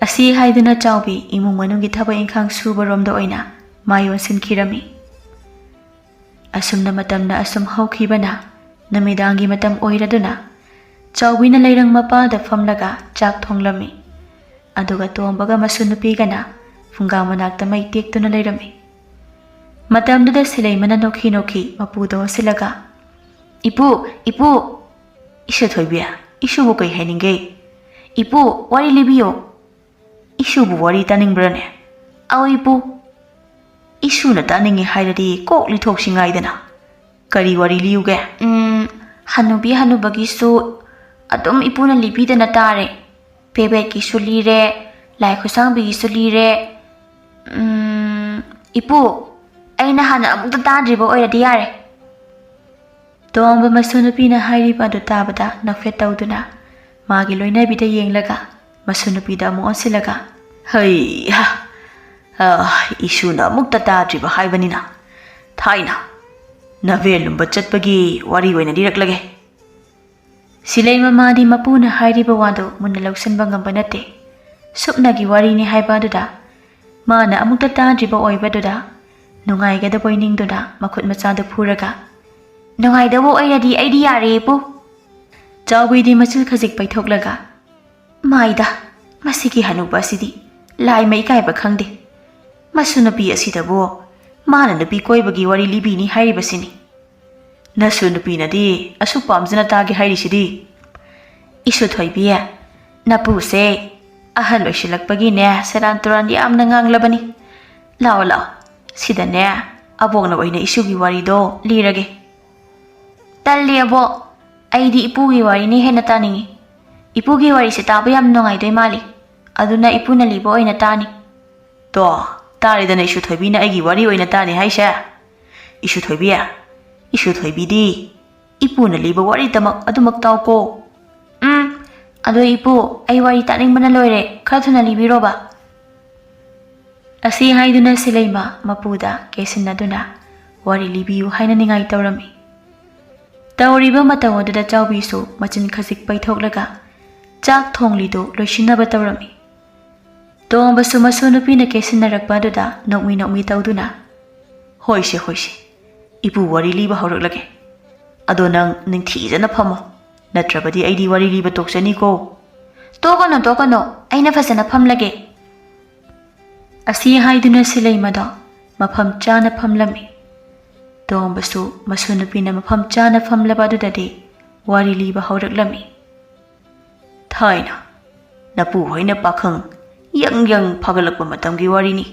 ꯑꯁꯤ ꯍꯥꯏꯗꯨꯅ ꯆꯥꯎꯕꯤ ꯏꯃꯨꯡ ꯃꯅꯨꯡꯒꯤ ꯊꯕꯛ ꯏꯪꯈꯥꯡ ꯁꯨꯕꯔꯣꯝꯗ ꯑꯣꯏꯅ ꯃꯥꯏ ꯑꯣꯟꯁꯤꯟꯈꯤꯔꯝꯃꯤ꯫ ꯑꯁꯨꯝꯅ ꯃꯇꯝꯅ ꯑꯁꯨꯝ ꯍꯧꯈꯤꯕꯅ ꯅꯨꯃꯤꯗꯥꯡꯒꯤ ꯃꯇꯝ ꯑꯣꯏꯔꯗꯨꯅ ꯆꯥꯎꯕꯤꯅ ꯂꯩꯔꯪ ꯃꯄꯥꯗ ꯐꯝꯂꯒ ꯆꯥꯛ ꯊꯣꯡꯂꯝꯃꯤ꯫ ꯑꯗꯨꯒ ꯇꯣꯝꯕꯒ ꯃꯁꯨ ꯅꯨꯄꯤꯒꯅ ꯐꯨꯡꯒꯥ ꯃꯅꯥꯛꯇ ꯃꯩ ꯇꯦꯛꯇꯨꯅ ꯂꯩꯔꯝꯃꯤ꯫ ꯃꯇꯝꯗꯨꯗ ꯁꯤꯂꯩꯃꯅ ꯅꯣꯛꯈꯤ ꯅꯣꯛꯈꯤ ꯃꯄꯨꯗ ꯑꯣꯟꯁꯤꯜꯂꯒ, "ꯏꯄꯨ, ꯏꯄꯨ!" "ꯏꯁꯨ ꯊꯣꯏꯕꯤ, ꯏꯁꯨꯕꯨ ꯀꯩ ꯍꯥꯏꯅꯤꯡꯒꯦ?" "ꯏꯄꯨ, ꯋꯥꯔꯤ ꯂꯤꯕꯤꯌꯣ꯫" "ꯏꯁꯨꯕꯨ ꯋꯥꯔꯤ ꯇꯥꯅꯤꯡꯕ꯭ꯔꯅꯦ?" "ꯑꯧ ꯏꯄꯨ꯫" "ꯏꯁꯨꯅ ꯇꯥꯅꯤꯡꯉꯤ ꯍꯥꯏꯔꯗꯤ ꯀꯣꯛ ꯂꯤꯊꯣꯛꯁꯤ ꯉꯥꯏꯗꯅ꯫ ꯀꯔꯤ ꯋꯥꯔꯤ ꯂꯤꯌꯨꯒꯦ?" "ꯎꯝ, ꯍꯅꯨꯕꯤ ꯍꯅꯨꯕꯒꯤꯁꯨ ꯑꯗꯨꯝ ꯏꯄꯨꯅ ꯂꯤꯕꯤꯗꯅ ꯇꯥꯔꯦ꯫ ꯄꯦꯕꯦꯠꯀꯤꯁꯨ ꯂꯤꯔꯦ, ꯂꯥꯏ ꯈꯨꯠꯁꯥꯡꯕꯤꯒꯤꯁꯨ ꯂꯤꯔꯦ꯫ ꯎꯝ, ꯏꯄꯨ, ꯑꯩꯅ ꯍꯥꯟꯅ ꯑꯃꯨꯛꯇ ꯇꯥꯗ꯭ꯔꯤꯕ ꯑꯣꯏꯔꯗꯤ ꯌꯥꯔꯦ꯫ ꯇꯣꯝꯕ ꯃꯁꯨ ꯅꯨꯄꯤꯅ ꯍꯥꯏꯔꯤꯕ ꯑꯗꯨ ꯇꯥꯕꯗ ꯅꯣꯛꯐꯦꯠ ꯇꯧꯗꯨꯅ ꯃꯥꯒꯤ ꯂꯣꯏꯅꯕꯤꯗ ꯌꯦꯡꯂꯒ ꯃꯁꯨ ꯅꯨꯄꯤꯗ ꯑꯃꯨꯛ ꯑꯣꯟꯁꯤꯜꯂꯒ, "ꯍꯩ ꯍꯥ, ꯑ, ꯏꯁꯨꯅ ꯑꯃꯨꯛꯇ ꯇꯥꯗ꯭ꯔꯤꯕ ꯍꯥꯏꯕꯅꯤꯅ, ꯊꯥꯏꯅ ꯅꯚꯦꯜ ꯂꯨꯝꯕ ꯆꯠꯄꯒꯤ ꯋꯥꯔꯤ ꯑꯣꯏꯅ ꯂꯤꯔꯛꯂꯒꯦ꯫" ꯁꯤꯂꯩ ꯃꯃꯥꯗꯤ ꯃꯄꯨꯅ ꯍꯥꯏꯔꯤꯕ ꯋꯥꯗꯨ ꯃꯨꯟꯅ ꯂꯧꯁꯤꯟꯕ ꯉꯝꯕ ꯅꯠꯇꯦ꯫ ꯁꯨꯞꯅꯒꯤ ꯋꯥꯔꯤꯅꯤ ꯍꯥꯏꯕ ꯑꯗꯨꯗ ꯃꯥꯅ ꯑꯃꯨꯛꯇ ꯇꯥꯗ꯭ꯔꯤꯕ ꯑꯣꯏꯕꯗꯨꯗ ꯅꯨꯡꯉꯥꯏꯒꯗꯕꯣꯏ ꯅꯤꯡꯗꯨꯅ ꯃꯈꯨꯠ ꯃꯆꯥꯗꯨ ꯐꯨꯔꯒ, "ꯅꯨꯡꯉꯥꯏꯗꯕ ꯑꯣꯏꯔꯗꯤ ꯑꯩꯗꯤ ꯌꯥꯔꯦ, ꯏꯄꯨ꯫" ꯆꯥꯎꯕꯤꯗꯤ ꯃꯆꯤꯜ ꯈꯖꯤꯛ ꯄꯩꯊꯣꯛꯂꯒ, "ꯃꯥꯏꯗ, ꯃꯁꯤꯒꯤ ꯍꯅꯨꯕ ꯑꯁꯤꯗꯤ ꯂꯥꯏꯃ ꯏꯀꯥꯏꯕ ꯈꯪꯗꯦ꯫ ꯃꯁꯨ ꯅꯨꯄꯤ ꯑꯁꯤꯗꯕꯨ ꯃꯥꯅ ꯅꯨꯄꯤ ꯀꯣꯏꯕꯒꯤ ꯋꯥꯔꯤ ꯂꯤꯕꯤꯅꯤ ꯍꯥꯏꯔꯤꯕꯁꯤꯅꯤ꯫ ꯅꯁꯨ ꯅꯨꯄꯤꯅꯗꯤ ꯑꯁꯨꯛ ꯄꯥꯝꯖꯅ ꯇꯥꯒꯦ ꯍꯥꯏꯔꯤꯁꯤꯗꯤ?" "ꯏꯁꯨ ꯊꯣꯏꯕꯤ, ꯅꯄꯨꯁꯦ ꯑꯍꯜ ꯑꯣꯏꯁꯤꯜꯂꯛꯄꯒꯤꯅꯦ ꯁꯦꯔꯥꯟ ꯇꯨꯔꯥꯟ ꯌꯥꯝꯅ ꯉꯥꯡꯂꯕꯅꯤ꯫ ꯂꯥꯛꯑꯣ, ꯂꯥꯛꯑꯣ, ꯁꯤꯗꯅꯦ ꯑꯕꯣꯛꯅ ꯑꯣꯏꯅ ꯏꯁꯨꯒꯤ ꯋꯥꯔꯤꯗꯣ ꯂꯤꯔꯒꯦ꯫" "ꯇꯜꯂꯤ ꯑꯕꯣꯛ, ꯑꯩꯗꯤ ꯏꯄꯨꯒꯤ ꯋꯥꯔꯤꯅ ꯍꯦꯟꯅ ꯇꯥꯅꯤꯡꯉꯤ꯫ ꯏꯄꯨꯒꯤ ꯋꯥꯔꯤꯁꯦ ꯇꯥꯕ ꯌꯥꯝ ꯅꯨꯡꯉꯥꯏꯗꯣꯏ ꯃꯥꯜꯂꯤ, ꯑꯗꯨꯅ ꯏꯄꯨꯅ ꯂꯤꯕ ꯑꯣꯏꯅ ꯇꯥꯅꯤ꯫" "ꯇꯣ, ꯇꯥꯔꯦꯗꯅ ꯏꯁꯨ ꯊꯣꯏꯕꯤꯅ ꯑꯩꯒꯤ ꯋꯥꯔꯤ ꯑꯣꯏꯅ ꯇꯥꯅꯤ ꯍꯥꯏꯁꯦ꯫ ꯏꯁꯨ ꯊꯣꯏꯕꯤ, ꯏꯁꯨ ꯊꯣꯏꯕꯤꯗꯤ ꯏꯄꯨꯅ ꯂꯤꯕ ꯋꯥꯔꯤꯗꯃꯛ ꯑꯗꯨꯃꯛ ꯇꯥꯎꯀꯣ꯫" "ꯎꯝ, ꯑꯗꯣ ꯏꯄꯨ, ꯑꯩ ꯋꯥꯔꯤ ꯇꯥꯅꯤꯡꯕꯅ ꯂꯣꯏꯔꯦ, ꯈꯔ ꯊꯨꯅ ꯂꯤꯕꯤꯔꯣꯕ꯫" ꯑꯁꯤ ꯍꯥꯏꯗꯨꯅ ꯁꯤꯂꯩꯃ ꯃꯄꯨꯗ ꯀꯦꯁꯤꯟꯅꯗꯨꯅ ꯋꯥꯔꯤ ꯂꯤꯕꯤꯌꯨ ꯍꯥꯏꯅ ꯅꯤꯡꯉꯥꯏ ꯇꯧꯔꯝꯃꯤ꯫ ꯇꯧꯔꯤꯕ ꯃꯇꯧ ꯑꯗꯨꯗ ꯆꯥꯎꯕꯤꯁꯨ ꯃꯆꯤꯟ ꯈꯖꯤꯛ ꯄꯩꯊꯣꯛꯂꯒ ꯆꯥꯛ ꯊꯣꯡꯂꯤꯗꯨ ꯂꯣꯏꯁꯤꯟꯅꯕ ꯇꯧꯔꯝꯃꯤ꯫ ꯇꯣꯝꯕꯁꯨ ꯃꯁꯨ ꯅꯨꯄꯤꯅ ꯀꯦꯁꯤꯟꯅꯔꯛꯄ ꯑꯗꯨꯗ ꯅꯣꯛꯃꯤ ꯅꯣꯛꯃꯤ ꯇꯧꯗꯨꯅ, "ꯍꯣꯏꯁꯦ, ꯍꯣꯏꯁꯦ, ꯏꯄꯨ ꯋꯥꯔꯤ ꯂꯤꯕ ꯍꯧꯔꯛꯂꯒꯦ꯫ ꯑꯗꯣ ꯅꯪ ꯅꯤꯡꯊꯤꯖꯅ ꯐꯝꯃꯣ, ꯅꯠꯇ꯭ꯔꯕꯗꯤ ꯑꯩꯗꯤ ꯋꯥꯔꯤ ꯂꯤꯕ ꯇꯣꯛꯆꯅꯤꯀꯣ꯫" "ꯇꯣꯛꯀꯅꯣ, ꯇꯣꯛꯀꯅꯣ, ꯑꯩꯅ ꯐꯖꯅ ꯐꯝꯂꯒꯦ꯫" ꯑꯁꯤ ꯍꯥꯏꯗꯨꯅ ꯁꯤꯂꯩꯃꯗꯣ ꯃꯐꯝ ꯆꯥꯅ ꯐꯝꯂꯝꯃꯤ꯫ ꯇꯣꯝꯕꯁꯨ ꯃꯁꯨ ꯅꯨꯄꯤꯅ ꯃꯐꯝ ꯆꯥꯅ ꯐꯝꯂꯕ ꯑꯗꯨꯗꯗꯤ ꯋꯥꯔꯤ ꯂꯤꯕ ꯍꯧꯔꯛꯂꯝꯃꯤ꯫ ꯊꯥꯏꯅ ꯅꯄꯨ ꯍꯣꯏꯅ ꯄꯥꯈꯪ ꯌꯪ ꯌꯪ ꯐꯥꯒꯠꯂꯛꯄ ꯃꯇꯝꯒꯤ ꯋꯥꯔꯤꯅꯤ꯫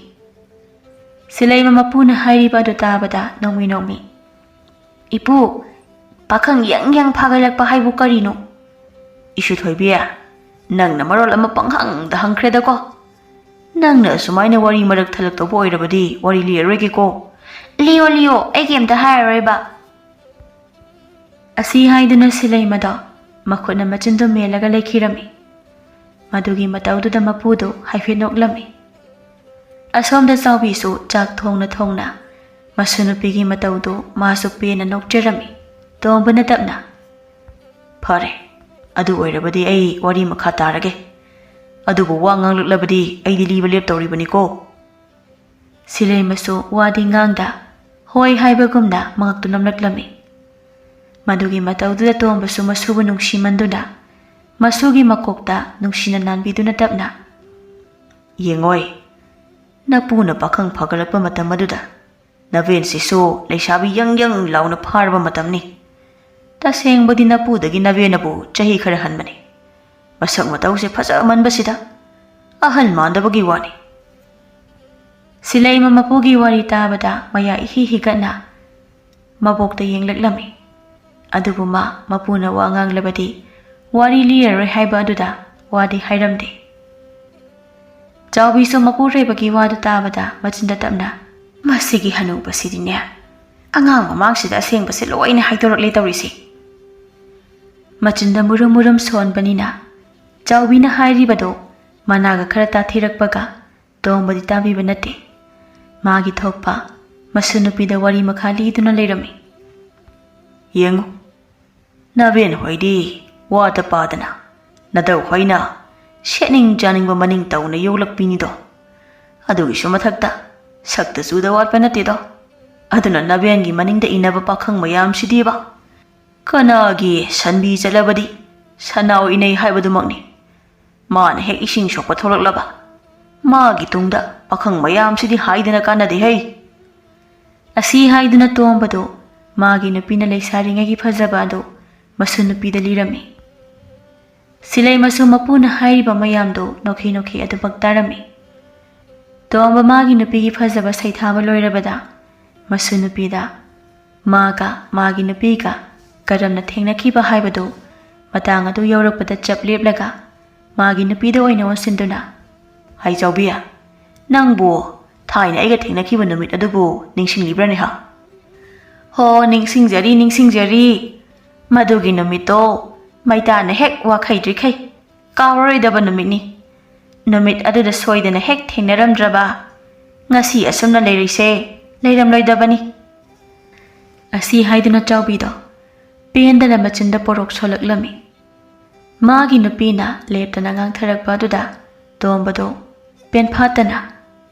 ꯁꯤꯂꯩꯃ ꯃꯄꯨꯅ ꯍꯥꯏꯔꯤꯕ ꯑꯗꯨ ꯇꯥꯕꯗ ꯅꯣꯡꯃꯤ ꯅꯣꯡꯃꯤ, "ꯏꯄꯨ, ꯄꯥꯈꯪ ꯌꯪ ꯌꯪ ꯐꯥꯒꯠꯂꯛꯄ ꯍꯥꯏꯕꯨ ꯀꯔꯤꯅꯣ?" "ꯏꯁꯨ ꯊꯣꯏꯕꯤ, ꯅꯪꯅ ꯃꯔꯣꯜ ꯑꯃ ꯄꯪꯍꯪꯗ ꯍꯪꯈ꯭ꯔꯦꯗꯀꯣ꯫ ꯅꯪꯅ ꯑꯁꯨꯃꯥꯏꯅ ꯋꯥꯔꯤ ꯃꯔꯛ ꯊꯠꯂꯛꯇꯧꯕ ꯑꯣꯏꯔꯕꯗꯤ ꯋꯥꯔꯤ ꯂꯤꯔꯔꯣꯏꯒꯦꯀꯣ꯫" "ꯂꯤꯌꯣ, ꯂꯤꯌꯣ, ꯑꯩ ꯀꯩꯝꯇ ꯍꯥꯏꯔꯔꯣꯏꯕ꯫" ꯑꯁꯤ ꯍꯥꯏꯗꯨꯅ ꯁꯤꯂꯩꯃꯗꯣ ꯃꯈꯨꯠꯅ ꯃꯆꯤꯟꯗꯨ ꯃꯦꯜꯂꯒ ꯂꯩꯈꯤꯔꯝꯃꯤ꯫ ꯃꯗꯨꯒꯤ ꯃꯇꯧꯗꯨꯗ ꯃꯄꯨꯗꯨ ꯍꯥꯏꯐꯦꯠ ꯅꯣꯛꯂꯝꯃꯤ꯫ ꯑꯁꯣꯝꯗ ꯆꯥꯎꯕꯤꯁꯨ ꯆꯥꯛ ꯊꯣꯡꯅ ꯊꯣꯡꯅ ꯃꯁꯨ ꯅꯨꯄꯤꯒꯤ ꯃꯇꯧꯗꯨ ꯃꯥꯁꯨ ꯄꯦꯟꯅ ꯅꯣꯛꯆꯔꯝꯃꯤ꯫ ꯇꯣꯝꯕꯅ ꯇꯞꯅ, "ꯐꯔꯦ, ꯑꯗꯨ ꯑꯣꯏꯔꯕꯗꯤ ꯑꯩ ꯋꯥꯔꯤ ꯃꯈꯥ ꯇꯥꯔꯒꯦ꯫ ꯑꯗꯨꯕꯨ ꯋꯥ ꯉꯥꯡꯂꯛꯂꯕꯗꯤ ꯑꯩꯗꯤ ꯂꯤꯕ ꯂꯦꯞꯇꯧꯔꯤꯕꯅꯤꯀꯣ꯫" ꯁꯤꯂꯩꯃꯁꯨ ꯋꯥꯗꯤ ꯉꯥꯡꯗ, ꯍꯣꯏ ꯍꯥꯏꯕꯒꯨꯝꯅ ꯃꯉꯛꯇꯨ ꯅꯝꯂꯛꯂꯝꯃꯤ꯫ ꯃꯗꯨꯒꯤ ꯃꯇꯧꯗꯨꯗ ꯇꯣꯝꯕꯁꯨ ꯃꯁꯨꯕꯨ ꯅꯨꯡꯁꯤꯃꯟꯗꯨꯅ ꯃꯁꯨꯒꯤ ꯃꯀꯣꯛꯇ ꯅꯨꯡꯁꯤꯅ ꯅꯥꯟꯕꯤꯗꯨꯅ ꯇꯞꯅ, "ꯌꯦꯡꯉꯣꯏ, ꯅꯄꯨꯅ ꯄꯥꯈꯪ ꯐꯒꯠꯂꯛꯄ ꯃꯇꯝ ꯑꯗꯨꯗ ꯅꯕꯦꯟꯁꯤꯁꯨ ꯂꯩꯁꯥꯕꯤ ꯌꯪ ꯌꯪ ꯂꯥꯎꯅ ꯐꯥꯔꯕ ꯃꯇꯝꯅꯤ꯫ ꯇꯁꯦꯡꯕꯗꯤ ꯅꯄꯨꯗꯒꯤ ꯅꯕꯦꯟꯅꯕꯨ ꯆꯍꯤ ꯈꯔ ꯍꯟꯕꯅꯤ꯫ ꯃꯁꯛ ꯃꯇꯧꯁꯦ ꯐꯖꯃꯟꯕꯁꯤꯗ ꯑꯍꯜ ꯃꯥꯟꯗꯕꯒꯤ ꯋꯥꯅꯤ꯫" ꯁꯤꯂꯩꯃ ꯃꯄꯨꯒꯤ ꯋꯥꯔꯤ ꯇꯥꯕꯗ ꯃꯌꯥ ꯏꯍꯤ ꯍꯤꯒꯠꯅ ꯃꯕꯣꯛꯇ ꯌꯦꯡꯂꯛꯂꯝꯃꯤ꯫ ꯑꯗꯨꯕꯨ ꯃꯥ ꯃꯄꯨꯅ ꯋꯥ ꯉꯥꯡꯂꯕꯗꯤ ꯋꯥꯔꯤ ꯂꯤꯔꯔꯣꯏ ꯍꯥꯏꯕ ꯑꯗꯨꯗ ꯋꯥꯗꯤ ꯍꯥꯏꯔꯝꯗꯦ꯫ ꯆꯥꯎꯕꯤꯁꯨ ꯃꯄꯨꯔꯣꯏꯕꯒꯤ ꯋꯥꯗꯨ ꯇꯥꯕꯗ ꯃꯆꯤꯟꯗ ꯇꯞꯅ, "ꯃꯁꯤꯒꯤ ꯍꯅꯨꯕꯁꯤꯗꯤꯅꯦ, ꯑꯉꯥꯡ ꯃꯃꯥꯡꯁꯤꯗ ꯑꯁꯦꯡꯕꯁꯦ ꯂꯣꯏꯅ ꯍꯥꯏꯗꯣꯔꯛꯂꯦ ꯇꯧꯔꯤꯁꯦ꯫" ꯃꯆꯤꯟꯗ ꯃꯨꯔꯨꯝ ꯃꯨꯔꯨꯝ ꯁꯣꯟꯕꯅꯤꯅ ꯆꯥꯎꯕꯤꯅ ꯍꯥꯏꯔꯤꯕꯗꯣ ꯃꯅꯥꯒ ꯈꯔ ꯇꯥꯊꯤꯔꯛꯄꯒ ꯇꯣꯝꯕꯗꯤ ꯇꯥꯕꯤꯕ ꯅꯠꯇꯦ꯫ ꯃꯥꯒꯤ ꯊꯣꯛꯄ ꯃꯁꯨ ꯅꯨꯄꯤꯗ ꯋꯥꯔꯤ ꯃꯈꯥ ꯂꯤꯗꯨꯅ ꯂꯩꯔꯝꯃꯤ꯫ "ꯌꯦꯡꯉꯨ, ꯅꯕꯦꯟ ꯍꯣꯏꯗꯤ ꯋꯥꯗ ꯄꯥꯗꯅ ꯅꯗꯧ ꯍꯣꯏꯅ ꯁꯦꯠꯅꯤꯡ ꯆꯥꯅꯤꯡꯕ ꯃꯅꯤꯡ ꯇꯧꯅ ꯌꯣꯛꯂꯛꯄꯤꯅꯤꯗꯣ꯫ ꯑꯗꯨꯒꯤꯁꯨ ꯃꯊꯛꯇ ꯁꯛꯇ ꯆꯨꯗ ꯋꯥꯠꯄ ꯅꯠꯇꯦꯗꯣ꯫ ꯑꯗꯨꯅ ꯅꯕꯦꯟꯒꯤ ꯃꯅꯤꯡꯗ ꯏꯟꯅꯕ ꯄꯥꯈꯪ ꯃꯌꯥꯝꯁꯤꯗꯤꯕ ꯀꯅꯥꯒꯤ ꯁꯟꯕꯤ ꯆꯠꯂꯕꯗꯤ ꯁꯟꯅꯥꯎ ꯏꯅꯩ ꯍꯥꯏꯕꯗꯨꯃꯛꯅꯤ꯫ ꯃꯥꯅ ꯍꯦꯛ ꯏꯁꯤꯡ ꯁꯣꯛꯄ ꯊꯣꯛꯂꯛꯂꯕ ꯃꯥꯒꯤ ꯇꯨꯡꯗ ꯄꯥꯈꯪ ꯃꯌꯥꯝꯁꯤꯗꯤ ꯍꯥꯏꯗꯅ ꯀꯥꯟꯅꯗꯦ ꯍꯩ꯫" ꯑꯁꯤ ꯍꯥꯏꯗꯨꯅ ꯇꯣꯝꯕꯗꯨ ꯃꯥꯒꯤ ꯅꯨꯄꯤꯅ ꯂꯩꯁꯥꯔꯤꯉꯩꯒꯤ ꯐꯖꯕ ꯑꯗꯨ ꯃꯁꯨ ꯅꯨꯄꯤꯗ ꯂꯤꯔꯝꯃꯤ꯫ ꯁꯤꯂꯩꯃꯁꯨ ꯃꯄꯨꯅ ꯍꯥꯏꯔꯤꯕ ꯃꯌꯥꯝꯗꯨ ꯅꯣꯛꯈꯤ ꯅꯣꯛꯈꯤ ꯑꯗꯨꯃꯛ ꯇꯥꯔꯝꯃꯤ꯫ ꯇꯣꯝꯕ ꯃꯥꯒꯤ ꯅꯨꯄꯤꯒꯤ ꯐꯖꯕ ꯁꯩꯊꯥꯕ ꯂꯣꯏꯔꯕꯗ ꯃꯁꯨ ꯅꯨꯄꯤꯗ ꯃꯥꯒ ꯃꯥꯒꯤ ꯅꯨꯄꯤꯒ ꯀꯔꯝꯅ ꯊꯦꯡꯅꯈꯤꯕ ꯍꯥꯏꯕꯗꯨ ꯃꯇꯥꯡ ꯑꯗꯨ ꯌꯧꯔꯛꯄꯗ ꯆꯞ ꯂꯦꯞꯂꯒ ꯃꯥꯒꯤ ꯅꯨꯄꯤꯗ ꯑꯣꯏꯅ ꯑꯣꯟꯁꯤꯟꯗꯨꯅ, "ꯍꯥꯏ ꯆꯥꯎꯕꯤ, ꯅꯪꯕꯨ ꯊꯥꯏꯅ ꯑꯩꯒ ꯊꯦꯡꯅꯈꯤꯕ ꯅꯨꯃꯤꯠ ꯑꯗꯨꯕꯨ ꯅꯤꯡꯁꯤꯡꯂꯤꯕ꯭ꯔꯅꯦ ꯍꯥ?" "ꯍꯣ, ꯅꯤꯡꯁꯤꯡꯖꯔꯤ, ꯅꯤꯡꯁꯤꯡꯖꯔꯤ꯫ ꯃꯗꯨꯒꯤ ꯅꯨꯃꯤꯠꯇꯣ ꯃꯩꯇꯥꯅ ꯍꯦꯛ ꯋꯥꯈꯩꯗ꯭ꯔꯤꯈꯩ ꯀꯥꯎꯔꯔꯣꯏꯗꯕ ꯅꯨꯃꯤꯠꯅꯤ꯫ ꯅꯨꯃꯤꯠ ꯑꯗꯨꯗ ꯁꯣꯏꯗꯅ ꯍꯦꯛ ꯊꯦꯡꯅꯔꯝꯗ꯭ꯔꯕ ꯉꯁꯤ ꯑꯁꯨꯝꯅ ꯂꯩꯔꯤꯁꯦ ꯂꯩꯔꯝꯂꯣꯏꯗꯕꯅꯤ꯫" ꯑꯁꯤ ꯍꯥꯏꯗꯨꯅ ꯆꯥꯎꯕꯤꯗꯣ ꯄꯦꯟꯗꯅ ꯃꯆꯤꯟꯗ ꯄꯣꯔꯣꯛ ꯁꯣꯜꯂꯛꯂꯝꯃꯤ꯫ ꯃꯥꯒꯤ ꯅꯨꯄꯤꯅ ꯂꯦꯞꯇꯅ ꯉꯥꯡꯊꯔꯛꯄ ꯑꯗꯨꯗ ꯇꯣꯝꯕꯗꯣ ꯄꯦꯟꯐꯥꯠꯇꯅ,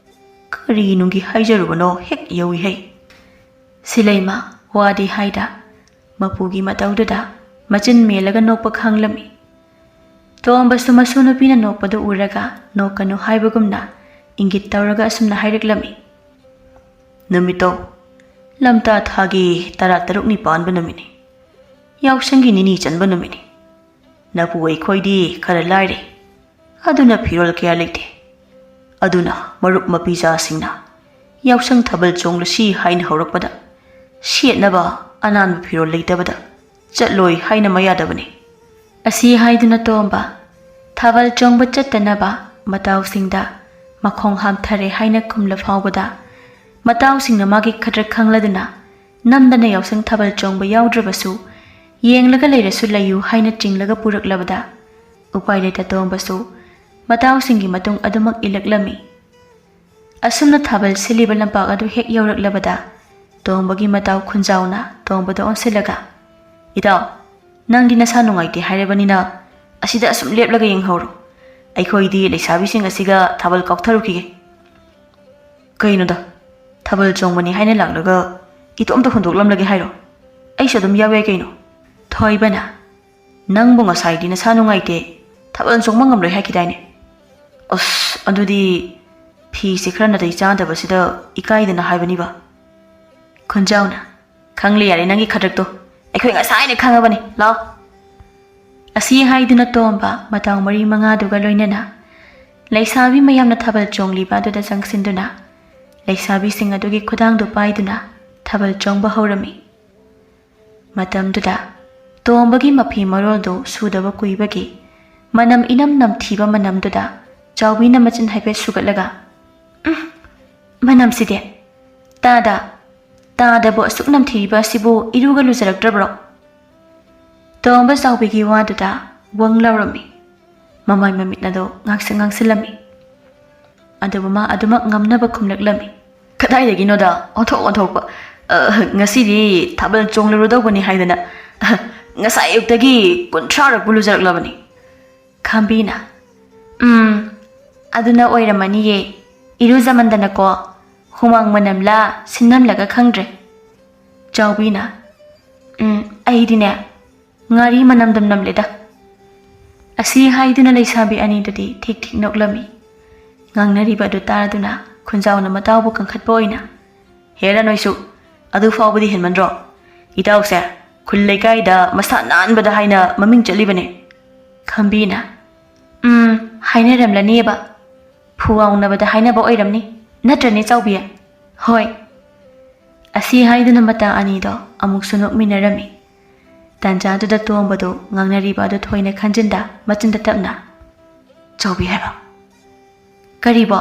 "ꯀꯔꯤ ꯅꯨꯡꯒꯤ ꯍꯥꯏꯖꯔꯨꯕꯅꯣ ꯍꯦꯛ ꯌꯧꯏ ꯍꯩ꯫ ꯁꯤꯂꯩꯃ, ꯋꯥꯗꯤ ꯍꯥꯏꯗ" ꯃꯄꯨꯒꯤ ꯃꯇꯧꯗꯨꯗ ꯃꯆꯤꯟ ꯃꯦꯜꯂꯒ ꯅꯣꯛꯄ ꯈꯪꯂꯝꯃꯤ꯫ ꯇꯣꯝꯕꯁꯨ ꯃꯁꯨ ꯅꯨꯄꯤꯅ ꯅꯣꯛꯄꯗꯨ ꯎꯔꯒ ꯅꯣꯛꯀꯅꯨ ꯍꯥꯏꯕꯒꯨꯝꯅ ꯏꯪꯒꯤꯠ ꯇꯧꯔꯒ ꯑꯁꯨꯝꯅ ꯍꯥꯏꯔꯛꯂꯝꯃꯤ꯫ "ꯅꯨꯃꯤꯠꯇꯣ ꯂꯝꯇꯥ ꯊꯥꯒꯤ ꯇꯔꯥ ꯇꯔꯨꯛꯅꯤ ꯄꯥꯟꯕ ꯅꯨꯃꯤꯠꯅꯤ꯫ ꯌꯥꯎꯁꯪꯒꯤ ꯅꯤꯅꯤ ꯆꯟꯕ ꯅꯨꯃꯤꯠꯅꯤ꯫ ꯅꯄꯨ ꯑꯩꯈꯣꯏꯗꯤ ꯈꯔ ꯂꯥꯏꯔꯦ, ꯑꯗꯨꯅ ꯐꯤꯔꯣꯜ ꯀꯌꯥ ꯂꯩꯇꯦ꯫ ꯑꯗꯨꯅ ꯃꯔꯨꯞ ꯃꯄꯤꯖꯥꯁꯤꯡꯅ ꯌꯥꯎꯁꯪ ꯊꯥꯕꯜ ꯆꯣꯡꯂꯁꯤ ꯍꯥꯏꯅ ꯍꯧꯔꯛꯄꯗ ꯁꯦꯠꯅꯕ ꯑꯅꯥꯟꯕ ꯐꯤꯔꯣꯜ ꯂꯩꯇꯕꯗ ꯆꯠꯂꯣꯏ ꯍꯥꯏꯅ ꯃꯌꯥꯗꯕꯅꯤ꯫" ꯑꯁꯤ ꯍꯥꯏꯗꯨꯅ ꯇꯣꯝꯕ ꯊꯥꯕꯜ ꯆꯣꯡꯕ ꯆꯠꯇꯅꯕ ꯃꯇꯥꯎꯁꯤꯡꯗ ꯃꯈꯣꯡ ꯍꯥꯝꯊꯔꯦ ꯍꯥꯏꯅ ꯈꯨꯝꯂ ꯐꯥꯎꯕꯗ ꯃꯇꯥꯎꯁꯤꯡꯅ ꯃꯥꯒꯤ ꯈꯗ꯭ꯔꯛ ꯈꯪꯂꯗꯨꯅ ꯅꯝꯗꯅ ꯌꯥꯎꯁꯪ ꯊꯥꯕꯜ ꯆꯣꯡꯕ ꯌꯥꯎꯗ꯭ꯔꯕꯁꯨ ꯌꯦꯡꯂꯒ ꯂꯩꯔꯁꯨ ꯂꯩꯌꯨ ꯍꯥꯏꯅ ꯆꯤꯡꯂꯒ ꯄꯨꯔꯛꯂꯕꯗ ꯎꯄꯥꯏ ꯂꯩꯇ ꯇꯣꯝꯕꯁꯨ ꯃꯇꯥꯎꯁꯤꯡꯒꯤ ꯃꯇꯨꯡ ꯑꯗꯨꯃꯛ ꯏꯜꯂꯛꯂꯝꯃꯤ꯫ ꯑꯁꯨꯝꯅ ꯊꯥꯕꯜ ꯁꯤꯜꯂꯤꯕ ꯂꯝꯄꯥꯛ ꯑꯗꯨ ꯍꯦꯛ ꯌꯧꯔꯛꯂꯕꯗ ꯇꯣꯝꯕꯒꯤ ꯃꯇꯥꯎ ꯈꯨꯟꯖꯥꯎꯅ ꯇꯣꯝꯕꯗ ꯑꯣꯟꯁꯤꯜꯂꯒ, "ꯏꯇꯥꯎ, ꯅꯪꯗꯤ ꯅꯁꯥ ꯅꯨꯡꯉꯥꯏꯇꯦ ꯍꯥꯏꯔꯕꯅꯤꯅ ꯑꯁꯤꯗ ꯑꯁꯨꯝ ꯂꯦꯞꯂꯒ ꯌꯦꯡꯍꯧꯔꯣ꯫ ꯑꯩꯈꯣꯏꯗꯤ ꯂꯩꯁꯥꯕꯤꯁꯤꯡ ꯑꯁꯤꯒ ꯊꯥꯕꯜ ꯀꯥꯎꯊꯔꯨꯈꯤꯒꯦ꯫" "ꯀꯩꯅꯣꯗ, ꯊꯥꯕꯜ ꯆꯣꯡꯕꯅꯤ ꯍꯥꯏꯅ ꯂꯥꯛꯂꯒ ꯏꯇꯣꯝꯇ ꯍꯨꯟꯗꯣꯛꯂꯝꯂꯒꯦ ꯍꯥꯏꯔꯣ? ꯑꯩꯁꯨ ꯑꯗꯨꯝ ꯌꯥꯎ ꯌꯥꯏ ꯀꯩꯅꯣ꯫" ꯊꯣꯏꯕꯅ, "ꯅꯪꯕꯨ ꯉꯁꯥꯏꯗꯤ ꯅꯁꯥ ꯅꯨꯡꯉꯥꯏꯇꯦ, ꯊꯥꯕꯜ ꯆꯣꯡꯕ ꯉꯝꯂꯣꯏ ꯍꯥꯏꯈꯤꯗꯥꯏꯅꯦ?" "ꯑꯁ, ꯑꯗꯨꯗꯤ ꯐꯤꯁꯦ ꯈꯔ ꯅꯥꯇꯩ ꯆꯥꯗꯕꯁꯤꯗ ꯏꯀꯥꯏꯗꯅ ꯍꯥꯏꯕꯅꯤꯕ꯫" ꯈꯨꯟꯖꯥꯎꯅ, "ꯈꯪꯂꯦ ꯌꯥꯔꯦ ꯅꯪꯒꯤ ꯈꯗ꯭ꯔꯛꯇꯣ, ꯑꯩꯈꯣꯏ ꯉꯁꯥꯏꯅ ꯈꯪꯉꯕꯅꯤ, ꯂꯥꯎ꯫" ꯑꯁꯤ ꯍꯥꯏꯗꯨꯅ ꯇꯣꯝꯕ ꯃꯇꯥꯎ ꯃꯔꯤ ꯃꯉꯥꯗꯨꯒ ꯂꯣꯏꯅꯅ ꯂꯩꯁꯥꯕꯤ ꯃꯌꯥꯝꯅ ꯊꯥꯕꯜ ꯆꯣꯡꯂꯤꯕ ꯑꯗꯨꯗ ꯆꯪꯁꯤꯟꯗꯨꯅ ꯂꯩꯁꯥꯕꯤꯁꯤꯡ ꯑꯗꯨꯒꯤ ꯈꯨꯗꯥꯡꯗꯨ ꯄꯥꯏꯗꯨꯅ ꯊꯥꯕꯜ ꯆꯣꯡꯕ ꯍꯧꯔꯝꯃꯤ꯫ ꯃꯇꯝꯗꯨꯗ ꯇꯣꯝꯕꯒꯤ ꯃꯐꯤ ꯃꯔꯣꯜꯗꯨ ꯁꯨꯗꯕ ꯀꯨꯏꯕꯒꯤ ꯃꯅꯝ ꯏꯅꯝ ꯅꯝꯊꯤꯕ ꯃꯅꯝꯗꯨꯗ ꯆꯥꯎꯕꯤꯅ ꯃꯆꯤꯟ ꯍꯥꯏꯐꯦꯠ ꯁꯨꯒꯠꯂꯒ, "ꯎꯝ, ꯃꯅꯝꯁꯤꯗꯤ! ꯇꯥꯗ, ꯇꯥꯗꯕꯨ ꯑꯁꯨꯛ ꯅꯝꯊꯤꯔꯤꯕ ꯑꯁꯤꯕꯨ ꯏꯔꯨꯒ ꯂꯨꯖꯔꯛꯇ꯭ꯔꯕ꯭ꯔꯣ?" ꯇꯣꯝꯕ ꯆꯥꯎꯕꯤꯒꯤ ꯋꯥꯗꯨꯗ ꯋꯪ ꯂꯥꯎꯔꯝꯃꯤ꯫ ꯃꯃꯥꯏ ꯃꯃꯤꯠ ꯑꯗꯣ ꯉꯥꯡꯁꯪ ꯉꯥꯡꯁꯤꯜꯂꯝꯃꯤ꯫ ꯑꯗꯨꯕꯨ ꯃꯥ ꯑꯗꯨꯃꯛ ꯉꯝꯅꯕ ꯈꯨꯝꯂꯛꯂꯝꯃꯤ꯫ "ꯀꯗꯥꯏꯗꯒꯤꯅꯣꯗ, ꯑꯣꯟꯊꯣꯛ ꯑꯣꯟꯊꯣꯛꯄ꯫ ꯑ, ꯉꯁꯤꯗꯤ ꯊꯥꯕꯜ ꯆꯣꯡꯂꯨꯔꯗꯧꯕꯅꯤ ꯍꯥꯏꯗꯅ, ꯑ, ꯉꯁꯥꯏ ꯑꯌꯨꯛꯇꯒꯤ ꯀꯨꯟꯊ꯭ꯔꯥꯔꯛꯄꯨ ꯂꯨꯖꯔꯛꯂꯕꯅꯤ꯫" ꯈꯥꯝꯕꯤꯅ, "ꯎꯝ, ꯑꯗꯨꯅ ꯑꯣꯏꯔꯝꯃꯅꯤꯌꯦ꯫ ꯏꯔꯨꯖꯃꯟꯗꯅꯀꯣ, ꯍꯨꯃꯥꯡ ꯃꯅꯝꯂꯥ ꯁꯤꯟꯅꯝꯂꯒ ꯈꯪꯗ꯭ꯔꯦ꯫" ꯆꯥꯎꯕꯤꯅ, "ꯎꯝ, ꯑꯩꯗꯤꯅꯦ, ꯉꯥꯔꯤ ꯃꯅꯝꯗꯨꯝ ꯅꯝꯂꯦꯗ꯫" ꯑꯁꯤ ꯍꯥꯏꯗꯨꯅ ꯂꯩꯁꯥꯕꯤ ꯑꯅꯤꯗꯨꯗꯤ ꯊꯤꯛ ꯊꯤꯛ ꯅꯣꯛꯂꯝꯃꯤ꯫ ꯉꯥꯡꯅꯔꯤꯕ ꯑꯗꯨ ꯇꯥꯔꯗꯨꯅ ꯈꯨꯟꯖꯥꯎꯅ ꯃꯇꯥꯎꯕꯨ ꯀꯟꯈꯠꯄ ꯑꯣꯏꯅ, "ꯍꯦꯔꯥ ꯅꯣꯏꯁꯨ, ꯑꯗꯨ ꯐꯥꯎꯕꯗꯤ ꯍꯦꯟꯃꯟꯗ꯭ꯔꯣ? ꯏꯇꯥꯎꯁꯦ ꯈꯨꯜ ꯂꯩꯀꯥꯏꯗ ꯃꯁꯥ ꯅꯥꯟꯕꯗ ꯍꯥꯏꯅ ꯃꯃꯤꯡ ꯆꯠꯂꯤꯕꯅꯦ꯫" ꯈꯝꯕꯤꯅ, "ꯎꯝ, ꯍꯥꯏꯅꯔꯝꯂꯅꯤꯕ꯫ ꯐꯨꯋꯥꯎꯅꯕꯗ ꯍꯥꯏꯅꯕ ꯑꯣꯏꯔꯝꯅꯤ, ꯅꯠꯇ꯭ꯔꯅꯦ ꯆꯥꯎꯕꯤ?" "ꯍꯣꯏ꯫" ꯑꯁꯤ ꯍꯥꯏꯗꯨꯅ ꯃꯇꯥ ꯑꯅꯤꯗꯣ ꯑꯃꯨꯛꯁꯨ ꯅꯣꯛꯃꯤꯟꯅꯔꯝꯃꯤ꯫ ꯇꯥꯟꯖꯥꯗꯨꯗ ꯇꯣꯝꯕꯗꯨ ꯉꯥꯡꯅꯔꯤꯕ ꯑꯗꯨ ꯊꯣꯏꯅ ꯈꯟꯖꯤꯟꯗ ꯃꯆꯤꯟꯗ ꯇꯞꯅ, "ꯆꯥꯎꯕꯤ ꯍꯥꯏꯕ?" "ꯀꯔꯤꯕꯣ?"